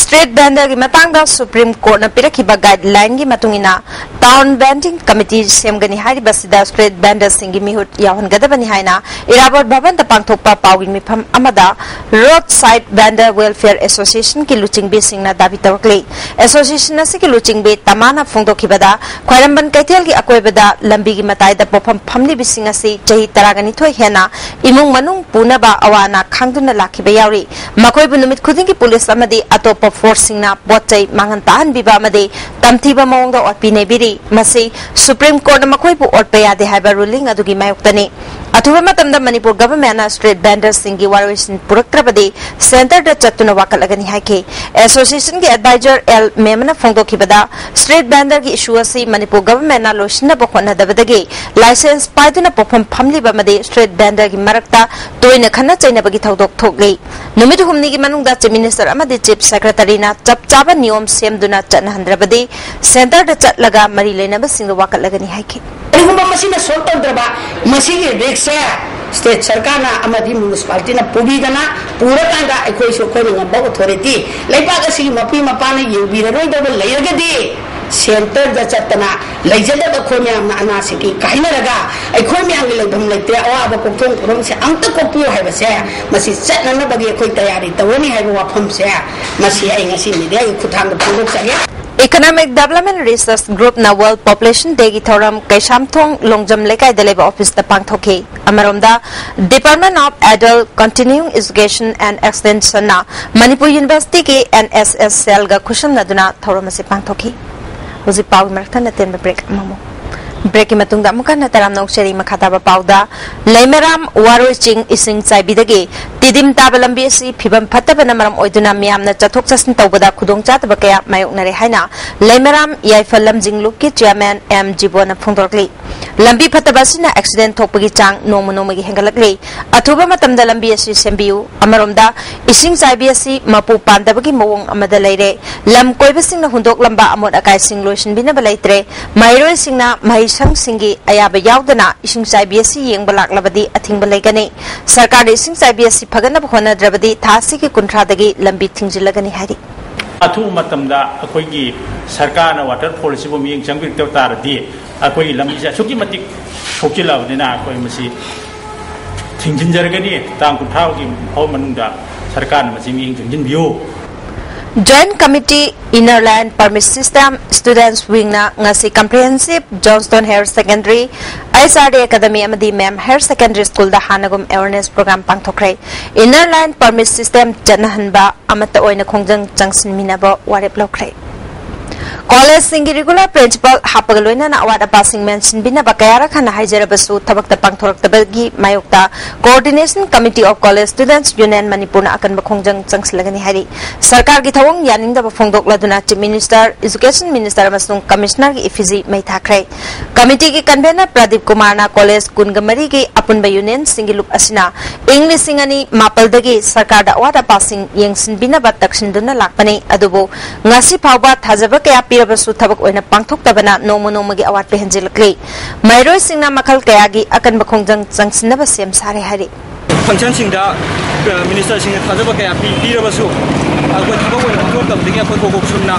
ꯁ꯭ꯇ꯭ꯔꯤꯠ ꯚꯦꯟꯗꯔꯒꯤ ꯃꯇꯥꯡꯗ ꯁꯨꯄ꯭ꯔꯤꯝ ꯀꯣꯔꯠꯅ ꯄꯤꯔꯛꯈꯤꯕ ꯒꯥꯏꯗꯂꯥꯏꯟꯒꯤ ꯃꯇꯨꯡ ꯏꯟꯅ ꯇꯥꯎꯟ ꯚꯦꯟꯗꯤꯡ ꯀꯃꯤꯇꯤ ꯁꯦꯝꯒꯅꯤ ꯍꯥꯏꯔꯤꯕꯁꯤꯗ ꯁ꯭ꯇ꯭ꯔꯤꯠ ꯚꯦꯟꯗꯔꯁꯤꯡꯒꯤ ꯃꯤꯍꯨꯠ ꯌꯥꯎꯍꯟꯒꯗꯕꯅꯤ ꯍꯥꯏꯅ ꯏꯔꯥꯕꯣꯠ ꯚꯕꯟꯗ ꯄꯥꯡꯊꯣꯛꯄ ꯄꯥꯎꯒꯤ ꯃꯤꯐꯝ ꯑꯃꯗ ꯔꯣꯗ ꯁꯥꯏꯗ ꯚꯦꯟꯗꯔ ꯋꯦꯜꯐꯤꯌꯔ ꯑꯦꯁꯣꯁꯤꯌꯦꯁꯟꯒꯤ ꯂꯨꯆꯤꯡꯕꯤꯁꯤꯡꯅ ꯗꯥꯕꯤ ꯇꯧꯔꯛꯂꯤ꯫ ꯑꯦꯁꯣꯁꯤꯌꯦꯁꯟ ꯑꯁꯤꯒꯤ ꯂꯨꯆꯤꯡꯕꯤ ꯇꯃꯥꯅ ꯐꯣꯡꯗꯣꯛꯈꯤꯕꯗ ꯈ꯭ꯋꯥꯏꯔꯝꯕꯟ ꯀꯩꯊꯦꯜꯒꯤ ꯑꯀꯣꯏꯕꯗ ꯂꯝꯕꯤꯒꯤ ꯃꯇꯥꯏꯗ ꯄꯣꯠꯐꯝ ꯐꯝꯂꯤꯕꯁꯤꯡ ꯑꯁꯤ ꯆꯍꯤ ꯇꯔꯥꯒ ꯅꯤꯊꯣꯏ ꯍꯦꯟꯅ ꯏꯃꯨꯡ ꯃꯅꯨꯡ ꯄꯨꯅꯕ ꯑꯋꯥ ꯑꯅꯥ ꯈꯥꯡꯗꯨꯅ ꯂꯥꯛꯈꯤꯕ ꯌꯥꯎꯔꯤ꯫ ꯃꯈꯣꯏꯕꯨ ꯅꯨꯃꯤꯠ ꯈꯨꯗꯤꯡꯒꯤ ꯄꯨꯂꯤꯁ ꯑꯃꯗꯤ ꯑꯇꯣꯞꯄ ꯐꯣꯔꯁꯁꯤꯡꯅ ꯄꯣꯠ ꯆꯩ ꯃꯥꯡꯍꯟ ꯇꯥꯍꯟꯕꯤꯕ ꯑꯃꯗꯤ ꯇꯝꯊꯤꯕ ꯃꯑꯣꯡꯗ ꯑꯣꯠꯄꯤ ꯅꯩꯕꯤꯔꯤ꯫ ꯃꯁꯤ ꯁꯨꯄ꯭ꯔꯤꯝ ꯀꯣꯔꯠꯅ ꯃꯈꯣꯏꯕꯨ ꯑꯣꯠꯄ ꯌꯥꯗꯦ ꯍꯥꯏꯕ ꯔꯨꯂꯤꯡ ꯑꯗꯨꯒꯤ ꯃꯥꯌꯣꯛꯇꯅꯤ꯫ ꯑꯊꯨꯕ ꯃꯇꯝꯗ ꯃꯅꯤꯄꯨꯔ ꯒꯚꯔꯟꯃꯦꯟꯠꯅ ꯁ꯭ꯇ꯭ꯔꯤꯠ ꯚꯦꯟꯗꯔꯁꯤꯡꯒꯤ ꯋꯥꯔꯣꯏꯁꯤꯟ ꯄꯨꯔꯛꯇ꯭ꯔꯕꯗꯤ ꯁꯦꯟꯇꯔꯗ ꯆꯠꯇꯨꯅ ꯋꯥꯀꯠꯂꯒꯅꯤ ꯍꯥꯏꯈꯤ꯫ ꯑꯦꯁꯣꯁꯤꯌꯦꯁꯟꯒꯤ ꯑꯦꯗꯚꯥꯏꯖꯔ ꯑꯦꯜ ꯃꯦꯃꯟꯅ ꯐꯣꯡꯗꯣꯛꯈꯤꯕꯗ, ꯁ꯭ꯇ꯭ꯔꯤꯠ ꯚꯦꯟꯗꯔꯒꯤ ꯏꯁꯨ ꯑꯁꯤ ꯃꯅꯤꯄꯨꯔ ꯒꯚꯔꯟꯃꯦꯟꯠꯅ ꯂꯣꯏꯁꯤꯟꯅꯕ ꯍꯣꯠꯅꯗꯕꯗꯒꯤ ꯂꯥꯏꯁꯦꯟꯁ ꯄꯥꯏꯗꯨꯅ ꯄꯣꯠꯐꯝ ꯐꯝꯂꯤꯕ ꯑꯃꯗꯤ ꯁ꯭ꯇ꯭ꯔꯤꯠ ꯚꯦꯟꯗꯔꯒꯤ ꯃꯔꯛꯇ ꯇꯣꯏꯅ ꯈꯠꯅ ꯆꯩꯅꯕꯒꯤ ꯊꯧꯗꯣꯛ ꯊꯣꯛꯂꯤ꯫ ꯅꯨꯃꯤꯠ ꯍꯨꯝꯅꯤꯒꯤ ꯃꯅꯨꯡꯗ ꯆꯤꯐ ꯃꯤꯅꯤꯁꯇꯔ ꯑꯃꯗꯤ ꯆꯤꯐ ꯁꯦꯀ꯭ꯔꯦꯇꯔꯤꯅ ꯆꯞ ꯆꯥꯕ ꯅꯤꯌꯣꯝ ꯁꯦꯝꯗꯨꯅ ꯆꯠꯅꯍꯟꯗ꯭ꯔꯕꯗꯤ ꯁꯦꯟꯇꯔꯗ ꯆꯠꯂꯒ ꯃꯔꯤ ꯂꯩꯅꯕꯁꯤꯡꯗ ꯋꯥꯀꯠꯂꯒꯅꯤ ꯍꯥꯏꯈꯤ꯫ ꯀꯔꯤꯒꯨꯝꯕ ꯃꯁꯤꯅ ꯁꯣꯜꯕ ꯇꯧꯗ꯭ꯔꯕ, ꯃꯁꯤꯒꯤ ꯔꯤꯛꯁꯁꯦ ꯁ꯭ꯇꯦꯠ ꯁꯔꯀꯥꯔꯅ ꯑꯃꯗꯤ ꯃ꯭ꯌꯨꯅꯤꯁꯤꯄꯥꯂꯤꯇꯤꯅ ꯄꯨꯕꯤꯗꯅ, ꯄꯨꯔꯀꯥꯟꯗ ꯑꯩꯈꯣꯏꯁꯨ ꯑꯩꯈꯣꯏꯅ ꯉꯝꯕ ꯑꯣꯊꯣꯔꯤꯇꯤ, ꯂꯩꯕꯥꯛ ꯑꯁꯤꯒꯤ ꯃꯄꯤ ꯃꯄꯥꯅ ꯌꯦꯡꯕꯤꯔꯔꯣꯏꯗꯕ ꯂꯩꯔꯒꯗꯤ, ꯁꯦꯟꯇꯔꯗ ꯆꯠꯇꯅ ꯂꯩꯖꯗꯕ ꯑꯩꯈꯣꯏ ꯃꯌꯥꯝꯅ ꯑꯅꯥ ꯁꯤꯀꯤ ꯀꯥꯏꯅꯔꯒ ꯑꯩꯈꯣꯏ ꯃꯌꯥꯝꯒꯤ ꯂꯩꯐꯝ ꯂꯩꯇ꯭ꯔꯦ, ꯑꯋꯥꯕ ꯀꯣꯛꯊꯣꯡ ꯈꯨꯔꯣꯡꯁꯦ ꯑꯝꯇ ꯀꯣꯛꯄꯤꯌꯨ ꯍꯥꯏꯕꯁꯦ, ꯃꯁꯤ ꯆꯠꯅꯅꯕꯒꯤ ꯑꯩꯈꯣꯏ ꯇꯌꯥꯔꯤ ꯇꯧꯔꯅꯤ ꯍꯥꯏꯕ ꯋꯥꯐꯝꯁꯦ, ꯃꯁꯤ ꯑꯩ ꯉꯁꯤ ꯃꯤꯗꯤꯌꯥꯒꯤ ꯈꯨꯠꯊꯥꯡꯗ ꯐꯣꯡꯗꯣꯛꯆꯒꯦ꯫ Economic Development Research Groupꯅ World Population Dayꯒꯤ ꯊꯧꯔꯝ ꯀꯩꯁꯥꯝꯊꯣꯡ ꯂꯣꯡꯖꯝ ꯂꯩꯀꯥꯏꯗ ꯂꯩꯕ ꯑꯣꯐꯤꯁꯇ ꯄꯥꯡꯊꯣꯛꯈꯤ꯫ ꯑꯃꯔꯣꯝꯗ, Department of Adult Continuing Education and Extensionꯅ Manipur ꯌꯨꯅꯤꯚꯔꯁꯤꯇꯤꯒꯤ ꯑꯦꯟ ꯑꯦꯁ ꯑꯦꯁ ꯁꯦꯜꯒ ꯈꯨꯠꯁꯝꯅꯗꯨꯅ ꯊꯧꯔꯝ ꯑꯁꯤ ꯄꯥꯡꯊꯣꯛꯈꯤ꯫ ꯍꯧꯖꯤꯛ ꯄꯥꯎꯒꯤ ꯃꯔꯛ ꯊꯠꯅ ꯇꯦꯟꯕ ꯕ꯭ꯔꯦꯛ ꯑꯃꯃꯨꯛ꯫ ꯕ꯭ꯔꯦꯛꯀꯤ ꯃꯇꯨꯡꯗ ꯑꯃꯨꯛ ꯍꯟꯅ ꯇꯔꯥꯝꯅ ꯑꯣꯛꯆꯔꯤ꯫ ꯃꯈꯥ ꯇꯥꯕ ꯄꯥꯎꯗ, ꯂꯩꯃꯔꯥꯝ ꯋꯥꯔꯣꯏ ꯆꯤꯡ ꯏꯁꯤꯡ ꯆꯥꯏꯕꯤꯗꯒꯤ ꯇꯤꯗꯤꯝ ꯇꯥꯕ ꯂꯝꯕꯤ ꯑꯁꯤ ꯐꯤꯕꯝ ꯐꯠꯇꯕꯅ ꯃꯔꯝ ꯑꯣꯏꯗꯨꯅ ꯃꯤꯌꯥꯝꯅ ꯆꯠꯊꯣꯛ ꯆꯠꯁꯤꯟ ꯇꯧꯕꯗ ꯈꯨꯗꯣꯡꯆꯥꯗꯕ ꯀꯌꯥ ꯃꯥꯌꯣꯛꯅꯔꯦ ꯍꯥꯏꯅ ꯂꯩꯃꯔꯥꯝ ꯌꯥꯏꯐ ꯂꯝꯖꯤꯡ ꯂꯨꯞꯀꯤ ꯆꯤꯌꯥꯔꯃꯦꯟ ꯑꯦꯝ ꯖꯤꯕꯣꯅ ꯐꯣꯡꯗꯣꯔꯛꯂꯤ꯫ ꯂꯝꯕꯤ ꯐꯠꯇꯕ ꯑꯁꯤꯅ ꯑꯦꯛꯁꯤꯗꯦꯟ ꯊꯣꯛꯄꯒꯤ ꯆꯥꯡ ꯅꯣꯡꯃ ꯅꯣꯡꯃꯒꯤ ꯍꯦꯟꯒꯠꯂꯛꯂꯤ꯫ ꯑꯊꯨꯕ ꯃꯇꯝꯗ ꯂꯝꯕꯤ ꯑꯁꯤ ꯁꯦꯝꯕꯤꯌꯨ꯫ ꯑꯃꯔꯣꯝꯗ, ꯏꯁꯤꯡ ꯆꯥꯏꯕꯤ ꯑꯁꯤ ꯃꯄꯨ ꯄꯥꯟꯗꯕꯒꯤ ꯃꯑꯣꯡ ꯑꯃꯗ ꯂꯩꯔꯦ꯫ ꯂꯝ ꯀꯣꯏꯕꯁꯤꯡꯅ ꯍꯨꯟꯗꯣꯛꯂꯝꯕ ꯑꯃꯣꯠ ꯑꯀꯥꯏꯁꯤꯡ ꯂꯣꯏꯁꯤꯟꯕꯤꯅꯕ ꯂꯩꯇ꯭ꯔꯦ꯫ ꯃꯍꯩꯔꯣꯏꯁꯤꯡꯅ ꯃꯍꯩꯁꯪꯁꯤꯡꯒꯤ ꯑꯌꯥꯕ ꯌꯥꯎꯗꯅ ꯏꯁꯤꯡ ꯆꯥꯏꯕꯤ ꯑꯁꯤ ꯌꯦꯡꯕ ꯂꯥꯛꯂꯕꯗꯤ ꯑꯊꯤꯡꯕ ꯂꯩꯒꯅꯤ꯫ ꯁꯔꯀꯥꯔꯅ ꯏꯁꯤꯡ ꯆꯥꯏꯕꯤ ꯑꯁꯤ ꯐꯒꯠꯅꯕ ꯍꯣꯠꯅꯗ꯭ꯔꯕꯗꯤ ꯊꯥ ꯑꯁꯤꯒꯤ ꯀꯨꯟꯊ꯭ꯔꯥꯗꯒꯤ ꯂꯝꯕꯤ ꯊꯤꯡꯖꯤꯜꯂꯒꯅꯤ ꯍꯥꯏꯔꯤ꯫ ꯑꯊꯨꯕ ꯃꯇꯝꯗ ꯑꯩꯈꯣꯏꯒꯤ ꯁꯔꯀꯥꯔꯅ ꯋꯥꯇꯔꯐꯣꯜ ꯑꯁꯤꯕꯨ ꯃꯤꯠꯌꯦꯡ ꯆꯪꯕꯤꯔꯛꯇꯕ ꯇꯥꯔꯗꯤ, ꯑꯩꯈꯣꯏꯒꯤ ꯂꯝꯕꯤꯁꯦ ꯑꯁꯨꯛꯀꯤ ꯃꯇꯤꯛ ꯁꯣꯛꯆꯤꯜꯂꯛꯑꯕꯅꯤꯅ, ꯑꯩꯈꯣꯏ ꯃꯁꯤ ꯊꯤꯡꯖꯤꯟꯖꯔꯒꯅꯤ꯫ ꯇꯥꯡ ꯀꯨꯟꯊ꯭ꯔꯥꯒꯤ ꯐꯥꯎ ꯃꯅꯨꯡꯗ ꯁꯔꯀꯥꯔꯅ ꯃꯁꯤ ꯃꯤꯠꯌꯦꯡ ꯆꯪꯁꯤꯟꯕꯤꯌꯨ꯫ Joint Committee Inner Line Permit System Students Wingꯅ ꯉꯁꯤ Comprehensive Johnstone Higher Secondary, H R D Academy ꯑꯃꯗꯤ ꯃꯦꯝ Higher Secondary Schoolꯗ ꯍꯥꯟꯅꯒꯨꯝ awareness program ꯄꯥꯡꯊꯣꯛꯈ꯭ꯔꯦ꯫ Inner Line Permit System ꯆꯠꯅꯍꯟꯕ ꯑꯃꯠꯇ ꯑꯣꯏꯅ ꯈꯣꯡꯖꯪ ꯆꯪꯁꯤꯟꯃꯤꯟꯅꯕ ꯋꯥꯔꯦꯞ ꯂꯧꯈ꯭ꯔꯦ꯫ ꯀꯣꯂꯦꯖꯁꯤꯡꯒꯤ ꯔꯤꯒꯨꯂꯔ ꯄ꯭ꯔꯤꯟꯁꯤꯄꯥꯜ ꯍꯥꯞꯄꯒ ꯂꯣꯏꯅꯅ ꯑꯋꯥꯠ ꯑꯄꯥꯁꯤꯡ ꯃꯦꯟꯁꯤꯟꯕꯤꯅꯕ ꯀꯌꯥꯔꯛ ꯍꯟꯅ ꯍꯥꯏꯖꯔꯕꯁꯨ ꯊꯕꯛꯇ ꯄꯥꯡꯊꯣꯔꯛꯇꯕꯒꯤ ꯃꯥꯌꯣꯛꯇ Coordination Committee of College Students Union ꯃꯅꯤꯄꯨꯔꯅ ꯑꯀꯟꯕ ꯈꯣꯡꯖꯪ ꯆꯪꯁꯤꯜꯂꯒꯅꯤ ꯍꯥꯏꯔꯤ꯫ ꯁꯔꯀꯥꯔꯒꯤ ꯊꯧꯑꯣꯡ ꯌꯥꯅꯤꯡꯗꯕ ꯐꯣꯡꯗꯣꯛꯂꯗꯨꯅ Chief Minister, Education Minister ꯑꯃꯁꯨꯡ Commissionerꯒꯤ effigy ꯃꯩ ꯊꯥꯈ꯭ꯔꯦ꯫ Committeeꯒꯤ convener ꯄ꯭ꯔꯗꯤꯞ ꯀꯨꯃꯥꯔꯅ ꯀꯣꯂꯦꯖ ꯀꯨꯟꯒ ꯃꯔꯤꯒꯤ ꯑꯄꯨꯟꯕ unionꯁꯤꯡꯒꯤ ꯂꯨꯞ ꯑꯁꯤꯅ ꯏꯪ ꯂꯤꯁꯤꯡ ꯑꯅꯤ ꯃꯥꯄꯜꯗꯒꯤ ꯁꯔꯀꯥꯔꯗ ꯑꯋꯥꯠ ꯑꯄꯥꯁꯤꯡ ꯌꯦꯡꯁꯤꯟꯕꯤꯅꯕ ꯇꯛꯁꯤꯟꯗꯨꯅ ꯂꯥꯛꯄꯅꯤ, ꯑꯗꯨꯕꯨ ꯉꯁꯤ ꯐꯥꯎꯕ ꯊꯥꯖꯕ ꯀꯌꯥ ꯄꯤꯔꯕꯁꯨ ꯊꯕꯛ ꯑꯣꯏꯅ ꯄꯥꯡꯊꯣꯛꯇꯕꯅ ꯅꯣꯡꯃ ꯅꯣꯡꯃꯒꯤ ꯑꯋꯥꯠꯄ ꯍꯦꯟꯖꯤꯜꯂꯛꯂꯤ꯫ ꯃꯍꯩꯔꯣꯏꯁꯤꯡꯅ ꯃꯈꯜ ꯀꯌꯥꯒꯤ ꯑꯀꯟꯕ ꯈꯣꯡꯖꯪ ꯆꯪꯁꯤꯟꯅꯕ ꯁꯦꯝ ꯁꯥꯔꯦ ꯍꯥꯏꯔꯤ꯫ Functionꯁꯤꯡꯗ ministerꯁꯤꯡꯅ ꯊꯥꯖꯕ ꯀꯌꯥ ꯄꯤ- ꯄꯤꯔꯕꯁꯨ ꯑꯩꯈꯣꯏ ꯊꯕꯛ ꯑꯣꯏꯅ ꯑꯣꯟꯊꯣꯔꯛꯇꯕꯗꯒꯤ ꯑꯩꯈꯣꯏ ꯀꯣꯀꯣꯛꯁꯨꯝꯅ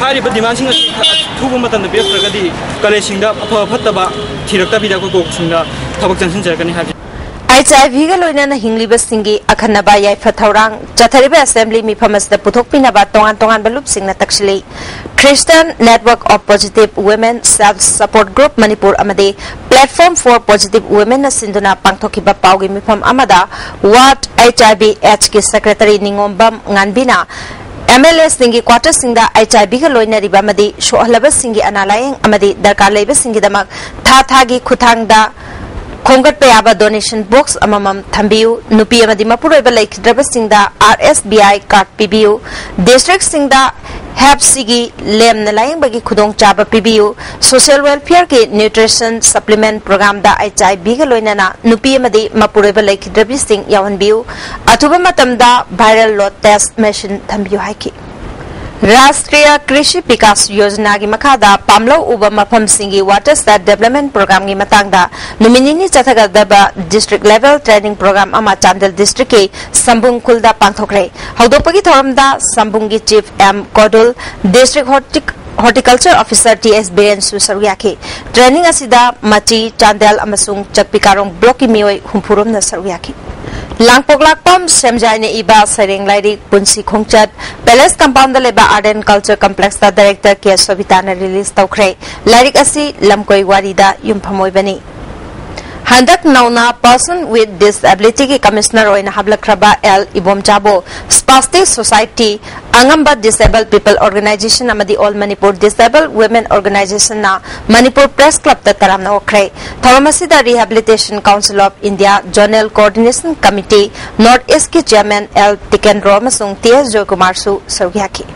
ꯍꯥꯏꯔꯤꯕ demandꯁꯤꯡ ꯑꯁꯤ ꯑꯊꯨꯕ ꯃꯇꯝꯗ ꯄꯤꯔꯛꯇ꯭ꯔꯒꯗꯤ ꯀꯣꯂꯦꯖꯁꯤꯡꯗ ꯑꯐ ꯐꯠꯇꯕ ꯊꯤꯔꯛꯇꯕꯤꯗ ꯑꯩꯈꯣꯏ ꯀꯣꯀꯣꯛꯁꯨꯝꯗ ꯊꯕꯛ ꯆꯪꯁꯤꯟꯖꯔꯛꯀꯅꯤ ꯍꯥꯏꯕꯁꯤ꯫ ꯑꯩꯆ ꯑꯥꯏ ꯚꯤꯒ ꯂꯣꯏꯅꯅ ꯍꯤꯡꯂꯤꯕꯁꯤꯡꯒꯤ ꯑꯈꯟꯅꯕ ꯌꯥꯏꯐ ꯊꯧꯔꯥꯡ ꯆꯠꯊꯔꯤꯕ assembly ꯃꯤꯐꯝ ꯑꯁꯤꯗ ꯄꯨꯊꯣꯛꯄꯤꯅꯕ ꯇꯣꯉꯥꯟ ꯇꯣꯉꯥꯟꯕ ꯂꯨꯞꯁꯤꯡꯅ ꯇꯛꯁꯤꯜꯂꯤ꯫ Christian Network of Positive Women Self Support Group Manipur ꯑꯃꯗꯤ Platform for Positive Womenꯅ ꯁꯤꯟꯗꯨꯅ ꯄꯥꯡꯊꯣꯛꯈꯤꯕ ꯄꯥꯎꯒꯤ ꯃꯤꯐꯝ ꯑꯃꯗ World H I V Hꯀꯤ secretary ꯅꯤꯉꯣꯝꯕꯝ ꯉꯥꯟꯕꯤꯅ MLAꯁꯤꯡꯒꯤ quarterꯁꯤꯡꯗ ꯑꯩꯆ ꯑꯥꯏ ꯚꯤꯒ ꯂꯣꯏꯅꯔꯤꯕ ꯑꯃꯗꯤ ꯁꯣꯛꯍꯜꯂꯕꯁꯤꯡꯒꯤ ꯑꯅꯥ ꯂꯥꯌꯦꯡ ꯑꯃꯗꯤ ꯗꯔꯀꯥꯔ ꯂꯩꯕꯁꯤꯡꯒꯤꯗꯃꯛ ꯊꯥ ꯊꯥꯒꯤ ꯈꯨꯠꯊꯥꯡꯗ ꯈꯣꯝꯒꯠꯄ ꯌꯥꯕ donation box ꯑꯃꯃꯝ ꯊꯝꯕꯤꯌꯨ꯫ ꯅꯨꯄꯤ ꯑꯃꯗꯤ ꯃꯄꯨꯔꯣꯏꯕ ꯂꯩꯈꯤꯗ꯭ꯔꯕꯁꯤꯡꯗ R S B I card ꯄꯤꯕꯤꯌꯨ꯫ Districtꯁꯤꯡꯗ ꯍꯦꯞꯁꯤꯒꯤ ꯂꯦꯝꯅ ꯂꯥꯌꯦꯡꯕꯒꯤ ꯈꯨꯗꯣꯡꯆꯥꯕ ꯄꯤꯕꯤꯌꯨ꯫ Social Welfareꯒꯤ nutrition supplement programꯗ H I ꯚꯤꯒ ꯂꯣꯏꯅꯅ ꯅꯨꯄꯤ ꯑꯃꯗꯤ ꯃꯄꯨꯔꯣꯏꯕ ꯂꯩꯈꯤꯗ꯭ꯔꯕꯤꯁꯤꯡ ꯌꯥꯎꯍꯟꯕꯤꯌꯨ꯫ ꯑꯊꯨꯕ ꯃꯇꯝꯗ viral load test machine ꯊꯝꯕꯤꯌꯨ ꯍꯥꯏꯈꯤ꯫ ꯔꯥꯁꯇ꯭ꯔꯤꯌꯥ ꯀ꯭ꯔꯤꯁꯤ ꯕꯤꯀꯥꯁ ꯌꯣꯖꯅꯥꯒꯤ ꯃꯈꯥꯗ ꯄꯥꯝꯂꯧ ꯎꯕ ꯃꯐꯝꯁꯤꯡꯒꯤ watershed development programꯒꯤ ꯃꯇꯥꯡꯗ ꯅꯨꯃꯤꯠ ꯅꯤꯅꯤ ꯆꯠꯊꯒꯗꯕ district level training program ꯑꯃ ꯆꯥꯟꯗꯦꯜ districtꯀꯤ ꯁꯝꯕꯨꯡ ꯈꯨꯜꯗ ꯄꯥꯡꯊꯣꯛꯈ꯭ꯔꯦ꯫ ꯍꯧꯗꯣꯛꯄꯒꯤ ꯊꯧꯔꯝꯗ ꯁꯝꯕꯨꯡꯒꯤ Chief M ꯀꯣꯗꯨꯜ, district hortic-, horticulture officer T S ꯕꯤꯔꯦꯟꯁꯨ ꯁꯔꯨꯛ ꯌꯥꯈꯤ꯫ Training ꯑꯁꯤꯗ ꯃꯆꯤ, ꯆꯥꯟꯗꯦꯜ ꯑꯃꯁꯨꯡ ꯆꯛꯄꯤꯀꯥꯔꯣꯡ blockꯀꯤ ꯃꯤꯑꯣꯏ ꯍꯨꯝꯐꯨ ꯔꯣꯝꯅ ꯁꯔꯨꯛ ꯌꯥꯈꯤ꯫ ꯂꯥꯡꯄꯣꯛꯂꯥꯛꯄꯝ ꯁꯦꯝꯖꯥꯏꯅ ꯏꯕ ꯁꯩꯔꯦꯡ ꯂꯥꯏꯔꯤꯛ ꯄꯨꯟꯁꯤ ꯈꯣꯡꯆꯠ Palace Compoundꯗ ꯂꯩꯕ Art and Culture Complexꯇ director K ꯁꯣꯕꯤꯇꯥꯅ release ꯇꯧꯈ꯭ꯔꯦ꯫ ꯂꯥꯏꯔꯤꯛ ꯑꯁꯤ ꯂꯝꯀꯣꯏ ꯋꯥꯔꯤꯗ ꯌꯨꯝꯐꯝ ꯑꯣꯏꯕꯅꯤ꯫ ꯍꯟꯗꯛ ꯅꯧꯅ Person with Disability ꯒꯤ Commissioner ꯑꯣꯏꯅ ꯍꯥꯞꯂꯛꯈ꯭ꯔꯕ ꯑꯦꯜ ꯏꯕꯣꯝꯆꯥꯕꯨ Spastic Society, ꯑꯉꯝꯕ Disabled People Organization ꯑꯃꯗꯤ All Manipur Disabled Women Organization ꯅ Manipur Press Club ꯇ ꯇꯔꯥꯝꯅ ꯑꯣꯛꯈ꯭ꯔꯦ꯫ ꯊꯧꯔꯝ ꯑꯁꯤꯗ Rehabilitation Council of India Zonal Coordination Committee North East ꯀꯤ Chairman ꯑꯦꯜ ꯇꯤꯀꯦꯟꯗ꯭ꯔꯣ ꯑꯃꯁꯨꯡ ꯇꯤ ꯑꯦꯁ ꯖꯣꯏꯀꯨꯃꯥꯔꯁꯨ ꯁꯔꯨꯛ ꯌꯥꯈꯤ꯫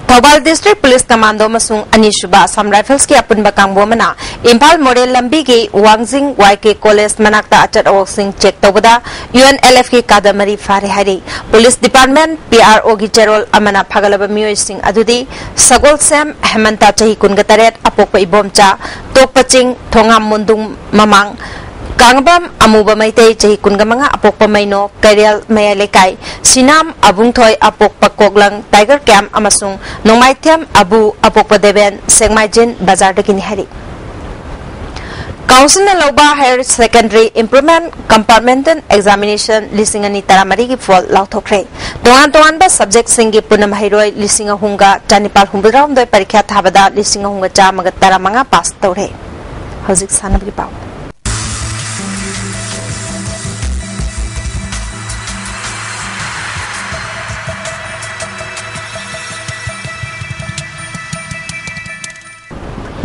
ꯊꯧꯕꯥꯜ District Police Commando ꯑꯃꯁꯨꯡ ꯑꯅꯤꯁꯨꯕ Assam Rifles ꯀꯤ ꯑꯄꯨꯟꯕ ꯀꯥꯡꯕꯨ ꯑꯃꯅ ꯏꯝꯐꯥꯜ ꯃꯣꯔꯦ ꯂꯝꯕꯤꯒꯤ ꯋꯥꯡꯖꯤꯡ ꯋꯥꯏ ꯀꯦ College ꯃꯅꯥꯛꯇ ꯑꯆꯠ ꯑꯋꯣꯛꯁꯤꯡ check ꯇꯧꯕꯗ ꯌꯨ ꯑꯦꯟ ꯑꯦꯜ ꯑꯦꯐ ꯀꯤ ꯀꯥꯗ ꯃꯔꯤ ꯐꯥꯔꯦ ꯍꯥꯏꯔꯤ꯫ Police Department, ꯄꯤ ꯑꯥꯔ ꯑꯣ ꯒꯤ ꯆꯦꯔꯣꯜ ꯑꯃꯅ ꯐꯥꯒꯠꯂꯕ ꯃꯤꯑꯣꯏꯁꯤꯡ ꯑꯗꯨꯗꯤ ꯁꯒꯣꯜꯁꯦꯝ ꯍꯦꯃꯟꯇ, ꯆꯍꯤ ꯀꯨꯟꯒ ꯇꯔꯦꯠ, ꯑꯄꯣꯛꯄ ꯏꯕꯣꯝꯆꯥ, ꯇꯣꯛꯄꯆꯤꯡ, ꯊꯣꯉꯥꯝ ꯃꯨꯟꯗꯨꯡ ꯃꯃꯥꯡ, ꯀꯥꯡꯕꯝ ꯑꯃꯨꯕ ꯃꯩꯇꯩ, ꯆꯍꯤ ꯀꯨꯟꯒ ꯃꯉꯥ, ꯑꯄꯣꯛꯄ ꯃꯩꯅꯣ, ꯀꯩꯔꯦꯜ ꯃꯌꯥꯏ ꯂꯩꯀꯥꯏ, ꯁꯤꯅꯥꯝ ꯑꯕꯨꯡꯊꯣꯏ, ꯑꯄꯣꯛꯄ ꯀꯣꯛꯂꯪ Tiger Camp, ꯑꯃꯁꯨꯡ ꯅꯣꯡꯃꯥꯏꯊꯦꯝ ꯑꯕꯨ, ꯑꯄꯣꯛꯄ ꯗꯦꯕꯦꯟ, ꯁꯦꯛꯃꯥꯏꯖꯤꯟ ꯕꯖꯥꯔꯗꯒꯤꯅꯤ ꯍꯥꯏꯔꯤ꯫ Council ꯅ ꯂꯧꯕ Higher Secondary Improvement Compartmental Examination ꯂꯤꯁꯤꯡ ꯑꯅꯤ ꯇꯔꯥꯃꯔꯤꯒꯤ ꯐꯣꯜ ꯂꯥꯎꯊꯣꯛꯈ꯭ꯔꯦ꯫ ꯇꯣꯉꯥꯟ ꯇꯣꯉꯥꯟꯕ subject ꯁꯤꯡꯒꯤ ꯄꯨꯟꯅ ꯃꯍꯩꯔꯣꯏ ꯂꯤꯁꯤꯡ ꯑꯍꯨꯝꯒ ꯆꯅꯤꯄꯥꯜ ꯍꯨꯝꯐꯨꯇꯔꯥꯍꯨꯝꯗꯣꯏ ꯄꯔꯤꯈ꯭ꯌꯥ ꯊꯥꯕꯗ ꯂꯤꯁꯤꯡ ꯑꯍꯨꯝꯒ ꯆꯥꯝꯃꯒ ꯇꯔꯥꯃꯉꯥ pass ꯇꯧꯔꯦ꯫ ꯍꯧꯖꯤꯛ ꯁꯥꯟꯅꯕꯒꯤ ꯄꯥꯎ꯫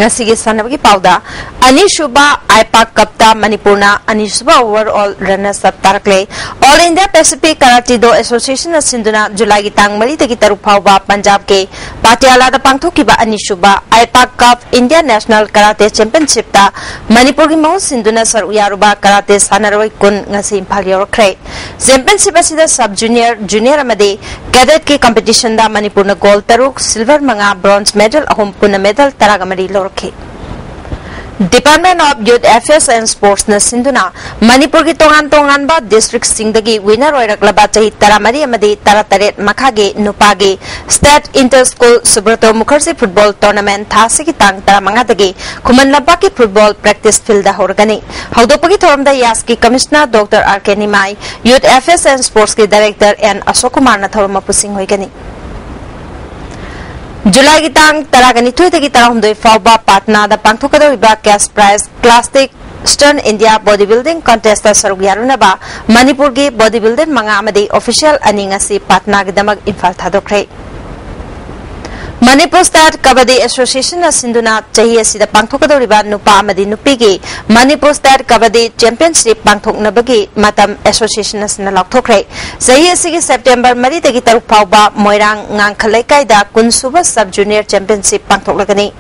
ꯉꯁꯤꯒꯤ ꯁꯥꯟꯅꯕꯒꯤ ꯄꯥꯎꯗ, ꯑꯅꯤꯁꯨꯕ IPAC Cup ꯇ ꯃꯅꯤꯄꯨꯔꯅ ꯑꯅꯤꯁꯨꯕ overall runners up ꯇꯥꯔꯛꯂꯦ꯫ All India Pacific Karate Do Association ꯅ ꯁꯤꯟꯗꯨꯅ ꯖꯨꯂꯥꯏꯒꯤ ꯇꯥꯡ ꯃꯔꯤꯗꯒꯤ ꯇꯔꯨꯛ ꯐꯥꯎꯕ ꯄꯟꯖꯥꯕꯀꯤ ꯄꯥꯇꯤꯌꯥꯂꯥꯗ ꯄꯥꯡꯊꯣꯛꯈꯤꯕ ꯑꯅꯤꯁꯨꯕ IPAC Cup India National Karate Championship ꯇ ꯃꯅꯤꯄꯨꯔꯒꯤ ꯃꯍꯨꯠ ꯁꯤꯟꯗꯨꯅ ꯁꯔꯨꯛ ꯌꯥꯔꯨꯕ ꯀꯔꯥꯇꯦ ꯁꯥꯟꯅꯔꯣꯏ ꯀꯨꯟ ꯉꯁꯤ ꯏꯝꯐꯥꯜ ꯌꯧꯔꯛꯈ꯭ꯔꯦ꯫ Championship ꯑꯁꯤꯗ sub junior, junior ꯑꯃꯗꯤ cadet ꯀꯤ competition ꯗ ꯃꯅꯤꯄꯨꯔꯅ gold ꯇꯔꯨꯛ, silver ꯃꯉꯥ, bronze medal ꯑꯍꯨꯝ, ꯄꯨꯟꯅ medal ꯇꯔꯥꯒ ꯃꯔꯤ ꯂꯧꯔꯛꯈꯤ꯫ Department of Youth Affairs and Sports ꯅ ꯁꯤꯟꯗꯨꯅ ꯃꯅꯤꯄꯨꯔꯒꯤ ꯇꯣꯉꯥꯟ ꯇꯣꯉꯥꯟꯕ district ꯁꯤꯡꯗꯒꯤ winner ꯑꯣꯏꯔꯛꯂꯕ ꯆꯍꯤ ꯇꯔꯥꯃꯔꯤ ꯑꯃꯗꯤ ꯇꯔꯥꯇꯔꯦꯠ ꯃꯈꯥꯒꯤ ꯅꯨꯄꯥꯒꯤ State Inter School Subroto Mukherjee Football Tournament ꯊꯥ ꯑꯁꯤꯒꯤ ꯇꯥꯡ ꯇꯔꯥꯃꯉꯥꯗꯒꯤ ꯈꯨꯃꯟ ꯂꯝꯄꯥꯛꯀꯤ football practice field ꯗ ꯍꯧꯔꯒꯅꯤ꯫ ꯍꯧꯗꯣꯛꯄꯒꯤ ꯊꯧꯔꯝꯗ ꯌꯥꯁꯀꯤ Commissioner Doctor R K Nimai, Youth Affairs and Sports ꯀꯤ Director ꯑꯦꯟ ꯑꯁꯣꯛ ꯀꯨꯃꯥꯔꯅ ꯊꯧꯔꯝ ꯃꯄꯨ ꯁꯤꯡ ꯑꯣꯏꯒꯅꯤ꯫ ꯖꯨꯂꯥꯏꯒꯤ ꯇꯥꯡ ꯇꯔꯥꯒ ꯅꯤꯊꯣꯏꯗꯒꯤ ꯇꯔꯥꯍꯨꯝꯗꯣꯏ ꯐꯥꯎꯕ ꯄꯥꯠꯅꯥꯗ ꯄꯥꯡꯊꯣꯛꯀꯗꯧꯔꯤꯕ cash prize classic Eastern India Body Building Contest ꯇ ꯁꯔꯨꯛ ꯌꯥꯔꯨꯅꯕ ꯃꯅꯤꯄꯨꯔꯒꯤ body builder ꯃꯉꯥ ꯑꯃꯗꯤ official ꯑꯅꯤ ꯉꯁꯤ ꯄꯥꯠꯅꯥꯒꯤꯗꯃꯛ Imphal ꯊꯥꯗꯣꯛꯈ꯭ꯔꯦ꯫ Manipur State Kabaddi Association ꯅ ꯁꯤꯟꯗꯨꯅ ꯆꯍꯤ ꯑꯁꯤꯗ ꯄꯥꯡꯊꯣꯛꯀꯗꯧꯔꯤꯕ ꯅꯨꯄꯥ ꯑꯃꯗꯤ ꯅꯨꯄꯤꯒꯤ Manipur State Kabaddi Championship ꯄꯥꯡꯊꯣꯛꯅꯕꯒꯤ ꯃꯇꯝ association ꯑꯁꯤꯅ ꯂꯥꯎꯊꯣꯛꯈ꯭ꯔꯦ꯫ ꯆꯍꯤ ꯑꯁꯤꯒꯤ September ꯃꯔꯤꯗꯒꯤ ꯇꯔꯨꯛ ꯐꯥꯎꯕ ꯃꯣꯏꯔꯥꯡ ꯉꯥꯡꯈ ꯂꯩꯀꯥꯏꯗ ꯀꯨꯟ ꯁꯨꯕ Sub Junior Championship ꯄꯥꯡꯊꯣꯛꯂꯒꯅꯤ꯫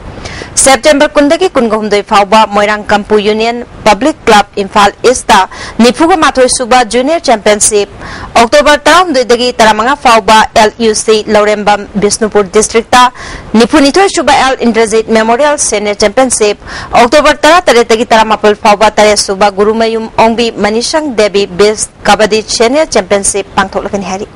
September ꯀꯨꯟꯗꯒꯤ ꯀꯨꯟꯍꯨꯝꯗꯣꯏ ꯐꯥꯎꯕ ꯃꯣꯏꯔꯥꯡ Kampu Union Public Club Imphal East ꯇ ꯅꯤꯐꯨꯒ ꯃꯥꯊꯣꯏ ꯁꯨꯕ Junior Championship, October ꯇꯔꯥꯍꯨꯝꯗꯣꯏꯗꯒꯤ ꯇꯔꯥꯃꯉꯥ ꯐꯥꯎꯕ L U C ꯂꯧꯔꯦꯝꯕꯝ ꯕꯤꯁꯅꯨꯄꯨꯔ District ꯇ ꯅꯤꯐꯨꯅꯤꯊꯣꯏ ꯁꯨꯕ L Indrajit Memorial Senior Championship, October ꯇꯔꯥꯇꯔꯦꯠꯇꯒꯤ ꯇꯔꯥꯃꯥꯄꯜ ꯐꯥꯎꯕ ꯇꯔꯦꯠ ꯁꯨꯕ ꯒꯨꯔꯨꯃꯌꯨꯝ ꯑꯣꯡꯕꯤ ꯃꯅꯤꯁꯪ Devi Beast Kabaddi Senior Championship ꯄꯥꯡꯊꯣꯛꯂꯒꯅꯤ ꯍꯥꯏꯔꯤ꯫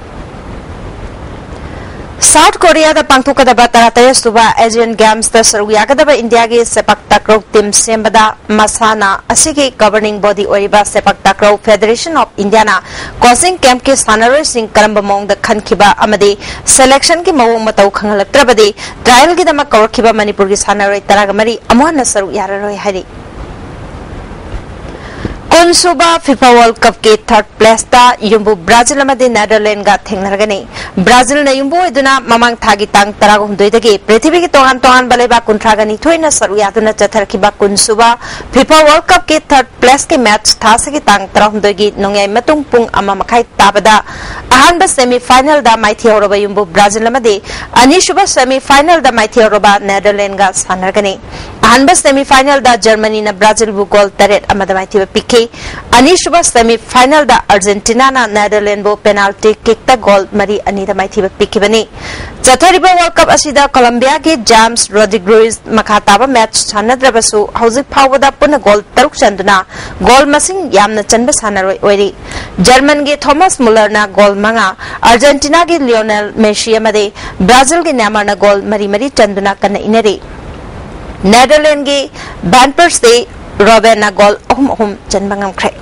South Korea ꯗ ꯄꯥꯡꯊꯣꯛꯀꯗꯕ ꯇꯔꯥꯇꯔꯦꯠ ꯁꯨꯕ Asian Games ꯇ ꯁꯔꯨꯛ ꯌꯥꯒꯗꯕ ꯏꯟꯗꯤꯌꯥꯒꯤ ꯁꯦꯄꯥꯛ ꯇꯥꯀ꯭ꯔꯧ team ꯁꯦꯝꯕꯗ ꯃꯁꯥꯟꯅ ꯑꯁꯤꯒꯤ governing body ꯑꯣꯏꯔꯤꯕ ꯁꯦꯄꯥꯛ ꯇꯥꯀ꯭ꯔꯧ Federation of India ꯅ coaching camp ꯀꯤ ꯁꯥꯟꯅꯔꯣꯏꯁꯤꯡ ꯀꯔꯝꯕ ꯃꯑꯣꯡꯗ ꯈꯟꯈꯤꯕ ꯑꯃꯗꯤ selection ꯒꯤ ꯃꯑꯣꯡ ꯃꯇꯧ ꯈꯪꯍꯜꯂꯛꯇ꯭ꯔꯕꯗꯤ trial ꯒꯤꯗꯃꯛ ꯀꯧꯔꯛꯈꯤꯕ ꯃꯅꯤꯄꯨꯔꯒꯤ ꯁꯥꯟꯅꯔꯣꯏ ꯇꯔꯥꯒ ꯃꯔꯤ ꯑꯃꯨꯛ ꯍꯟꯅ ꯁꯔꯨꯛ ꯌꯥꯔꯔꯣꯏ ꯍꯥꯏꯔꯤ꯫ ꯀꯨꯟ ꯁꯨꯕ FIFA World Cup ꯀꯤ third place ꯇ ꯌꯨꯝꯕꯨ Brazil ꯑꯃꯗꯤ Netherlands ꯒ ꯊꯦꯡꯅꯔꯒꯅꯤ꯫ Brazil ꯅ ꯌꯨꯝꯕꯨ ꯑꯣꯏꯗꯨꯅ ꯃꯃꯥꯡ ꯊꯥꯒꯤ ꯇꯥꯡ ꯇꯔꯥꯍꯨꯝꯗꯣꯏꯗꯒꯤ ꯄ꯭ꯔꯤꯊꯤꯕꯤꯒꯤ ꯇꯣꯉꯥꯟ ꯇꯣꯉꯥꯟꯕ ꯂꯩꯕꯥꯛ ꯀꯨꯟꯊ꯭ꯔꯥꯒ ꯅꯤꯊꯣꯏꯅ ꯁꯔꯨꯛ ꯌꯥꯗꯨꯅ ꯆꯠꯊꯔꯛꯈꯤꯕ ꯀꯨꯟ ꯁꯨꯕ FIFA World Cup ꯀꯤ third place ꯀꯤ match ꯊꯥꯁꯤꯒꯤ ꯇꯥꯡ ꯇꯔꯥꯍꯨꯝꯗꯣꯏꯒꯤ ꯅꯣꯡꯌꯥꯏ ꯃꯇꯨꯡ ꯄꯨꯡ ꯑꯃ ꯃꯈꯥꯏ ꯇꯥꯕꯗ ꯑꯍꯥꯟꯕ semi final ꯗ ꯃꯥꯏꯊꯤꯍꯧꯔꯕ ꯌꯨꯝꯕꯨ Brazil ꯑꯃꯗꯤ ꯑꯅꯤꯁꯨꯕ semi final ꯗ ꯃꯥꯏꯊꯤꯍꯧꯔꯕ Netherlands ꯒ ꯁꯥꯟꯅꯔꯒꯅꯤ꯫ ꯑꯍꯥꯟꯕ semi final ꯗ Germany ꯅ Brazil ꯕꯨ goal ꯇꯔꯦꯠ ꯑꯃꯗ ꯃꯥꯏꯊꯤꯕ ꯄꯤꯈꯤ꯫ ꯑꯅꯤꯁꯨꯕ semi final ꯗ Argentina ꯅ Netherlands ꯕꯨ penalty kick ꯇ goal ꯃꯔꯤ ꯑꯅꯤꯗ ꯃꯥꯏꯊꯤꯕ ꯄꯤꯈꯤꯕꯅꯤ꯫ ꯆꯠꯊꯔꯤꯕ World Cup ꯑꯁꯤꯗ Colombia ꯒꯤ James Rodriguez ꯃꯈꯥ ꯇꯥꯕ match ꯁꯥꯟꯅꯗ꯭ꯔꯕꯁꯨ ꯍꯧꯖꯤꯛ ꯐꯥꯎꯕꯗ ꯄꯨꯟꯅ goal ꯇꯔꯨꯛ ꯆꯟꯗꯨꯅ goal ꯃꯁꯤꯡ ꯌꯥꯝꯅ ꯆꯟꯕ ꯁꯥꯟꯅꯔꯣꯏ ꯑꯣꯏꯔꯤ꯫ German ꯒꯤ Thomas Muller ꯅ goal ꯃꯉꯥ, Argentina ꯒꯤ Lionel Messi ꯑꯃꯗꯤ Brazil ꯒꯤ Neymar ꯅ goal ꯃꯔꯤ ꯃꯔꯤ ꯆꯟꯗꯨꯅ ꯀꯟꯅ ꯏꯟꯅꯔꯤ꯫ Netherlands ꯒꯤ Van Persie, Robben ꯅ goal ꯑꯍꯨꯝ ꯑꯍꯨꯝ ꯆꯟꯕ ꯉꯝꯈ꯭ꯔꯦ꯫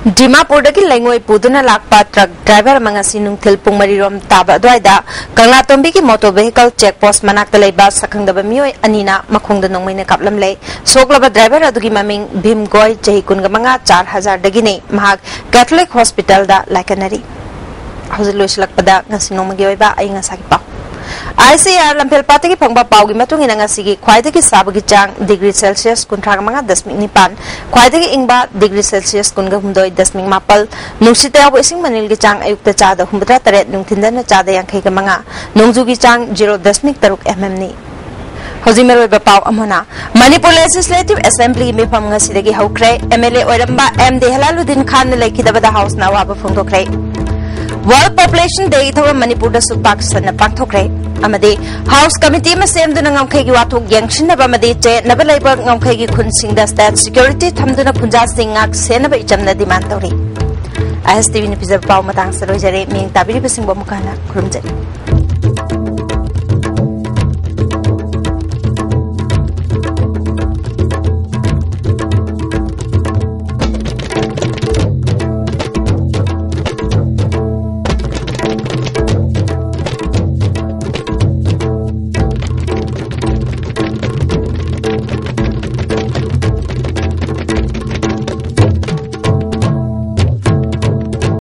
ꯗꯤꯃꯥꯄꯨꯔꯗꯒꯤ ꯂꯩꯉꯣꯏ ꯄꯨꯗꯨꯅ ꯂꯥꯛꯄ ꯇ꯭ꯔꯛ ꯗ꯭ꯔꯥꯏꯚꯔ ꯑꯃ ꯉꯁꯤ ꯅꯨꯡꯊꯤꯜ ꯄꯨꯡ ꯃꯔꯤ ꯔꯣꯝ ꯇꯥꯕ ꯑꯗꯨꯋꯥꯏꯗ ꯀꯪꯂꯥꯇꯣꯝꯕꯤꯒꯤ ꯃꯣꯇꯣꯔ ꯚꯦꯍꯤꯀꯜ ꯆꯦꯛ ꯄꯣꯁ ꯃꯅꯥꯛꯇ ꯂꯩꯕ ꯁꯛꯈꯪꯗꯕ ꯃꯤꯑꯣꯏ ꯑꯅꯤꯅ ꯃꯈꯣꯡꯗ ꯅꯣꯡꯃꯩꯅ ꯀꯥꯞꯂꯝꯂꯦ꯫ ꯁꯣꯛꯂꯕ ꯗ꯭ꯔꯥꯏꯚꯔ ꯑꯗꯨꯒꯤ ꯃꯃꯤꯡ ꯚꯤꯝ ꯒꯣꯏ, ꯆꯍꯤ ꯀꯨꯟꯒ ꯃꯉꯥ, ꯆꯥꯔ ꯍꯖꯥꯔꯗꯒꯤꯅꯤ꯫ ꯃꯍꯥꯛ ꯀꯦꯊꯣꯂꯤꯛ ꯍꯣꯁꯄꯤꯇꯥꯜꯗ ꯂꯥꯏꯀꯠꯅꯔꯤ꯫ ꯍꯧꯖꯤꯛ ꯂꯣꯏꯁꯤꯜꯂꯛꯄꯗ ꯉꯁꯤ ꯅꯣꯡꯃꯒꯤ ꯑꯣꯏꯕ ꯑꯏꯪ ꯑꯁꯥꯒꯤ ꯄꯥꯎ꯫ ꯑꯥꯏ ꯁꯤ ꯑꯥꯔ ꯂꯝꯐꯦꯜꯄꯥꯠꯇꯒꯤ ꯐꯪꯕ ꯄꯥꯎꯒꯤ ꯃꯇꯨꯡ ꯏꯟꯅ ꯉꯁꯤꯒꯤ ꯈ꯭ꯋꯥꯏꯗꯒꯤ ꯁꯥꯕꯒꯤ ꯆꯥꯡ ꯗꯤꯒ꯭ꯔꯤ ꯁꯦꯜꯁꯤꯌꯁ ꯀꯨꯟꯊ꯭ꯔꯥ ꯃꯉꯥ ꯗꯁꯃꯤꯛ ꯅꯤꯄꯥꯟ, ꯈ꯭ꯋꯥꯏꯗꯒꯤ ꯏꯪꯕ ꯗꯤꯒ꯭ꯔꯤ ꯁꯦꯜꯁꯤꯌꯁ ꯀꯨꯟꯒ ꯍꯨꯝꯗꯣꯏ ꯗꯁꯃꯤꯛ ꯃꯥꯄꯜ, ꯅꯨꯡꯁꯤꯠꯇ ꯌꯥꯎꯕ ꯏꯁꯤꯡ ꯃꯅꯤꯜꯒꯤ ꯆꯥꯡ ꯑꯌꯨꯛꯇ ꯆꯥꯗ ꯍꯨꯝꯐꯨꯇꯔꯥ ꯇꯔꯦꯠ, ꯅꯨꯡꯊꯤꯟꯗꯅ ꯆꯥꯗ ꯌꯥꯡꯈꯩꯒ ꯃꯉꯥ, ꯅꯣꯡꯖꯨꯒꯤ ꯆꯥꯡ ꯖꯤꯔꯣ ꯗꯁꯃꯤꯛ ꯇꯔꯨꯛ ꯑꯦꯝ ꯑꯦꯝꯅꯤ꯫ ꯍꯧꯖꯤꯛ ꯃꯔꯨꯑꯣꯏꯕ ꯄꯥꯎ ꯑꯃꯅ, ꯃꯅꯤꯄꯨꯔ ꯂꯦꯖꯤꯁꯂꯦꯇꯤꯚ ꯑꯦꯁꯦꯝꯕ꯭ꯂꯤꯒꯤ ꯃꯤꯐꯝ ꯉꯁꯤꯗꯒꯤ ꯍꯧꯈ꯭ꯔꯦ꯫ ꯑꯦꯝ ꯑꯦꯜ ꯑꯦ ꯑꯣꯏꯔꯝꯕ ꯑꯦꯝ ꯗꯦꯍꯂꯥꯂꯨꯗꯤꯟ ꯈꯥꯟꯅ ꯂꯩꯈꯤꯗꯕꯗ ꯍꯥꯎꯁꯅ ꯑꯋꯥꯕ ꯐꯣꯡꯗꯣꯛꯈ꯭ꯔꯦ꯫ ꯋꯥꯔꯜꯗ ꯄꯣꯄꯨꯂꯦꯁꯟ ꯗꯦꯒꯤ ꯊꯧꯔꯝ ꯃꯅꯤꯄꯨꯔꯗꯁꯨ ꯄꯥꯛ ꯁꯟꯅ ꯄꯥꯡꯊꯣꯛꯈ꯭ꯔꯦ꯫ ꯑꯃꯗꯤ ꯍꯥꯎꯁ ꯀꯃꯤꯇꯤ ꯑꯃ ꯁꯦꯝꯗꯨꯅ ꯉꯝꯈꯩꯒꯤ ꯋꯥꯊꯣꯛ ꯌꯦꯡꯁꯤꯟꯅꯕ ꯑꯃꯗꯤ ꯆꯌꯦꯠꯅꯕ ꯂꯩꯕ ꯉꯝꯈꯩꯒꯤ ꯈꯨꯟꯁꯤꯡꯗ ꯁ꯭ꯇꯦꯠ ꯁꯦꯀ꯭ꯌꯨꯔꯤꯇꯤ ꯊꯝꯗꯨꯅ ꯈꯨꯟꯖꯥꯁꯤꯡ ꯉꯥꯛ ꯁꯦꯟꯅꯕ ꯏꯆꯝꯅ ꯗꯤꯃꯥꯟ ꯇꯧꯔꯤ꯫ ꯑꯥꯏ ꯑꯦꯁ ꯇꯤ ꯚꯤꯅ ꯄꯤꯖꯕ ꯄꯥꯎ ꯃꯇꯥꯡꯁꯤꯗ ꯂꯣꯏꯖꯔꯦ꯫ ꯃꯤꯠꯌꯦꯡ ꯇꯥꯕꯤꯔꯤꯕꯁꯤꯡꯕꯨ ꯑꯃꯨꯛꯀ ꯍꯟꯅ ꯈꯨꯔꯨꯝꯖꯔꯤ꯫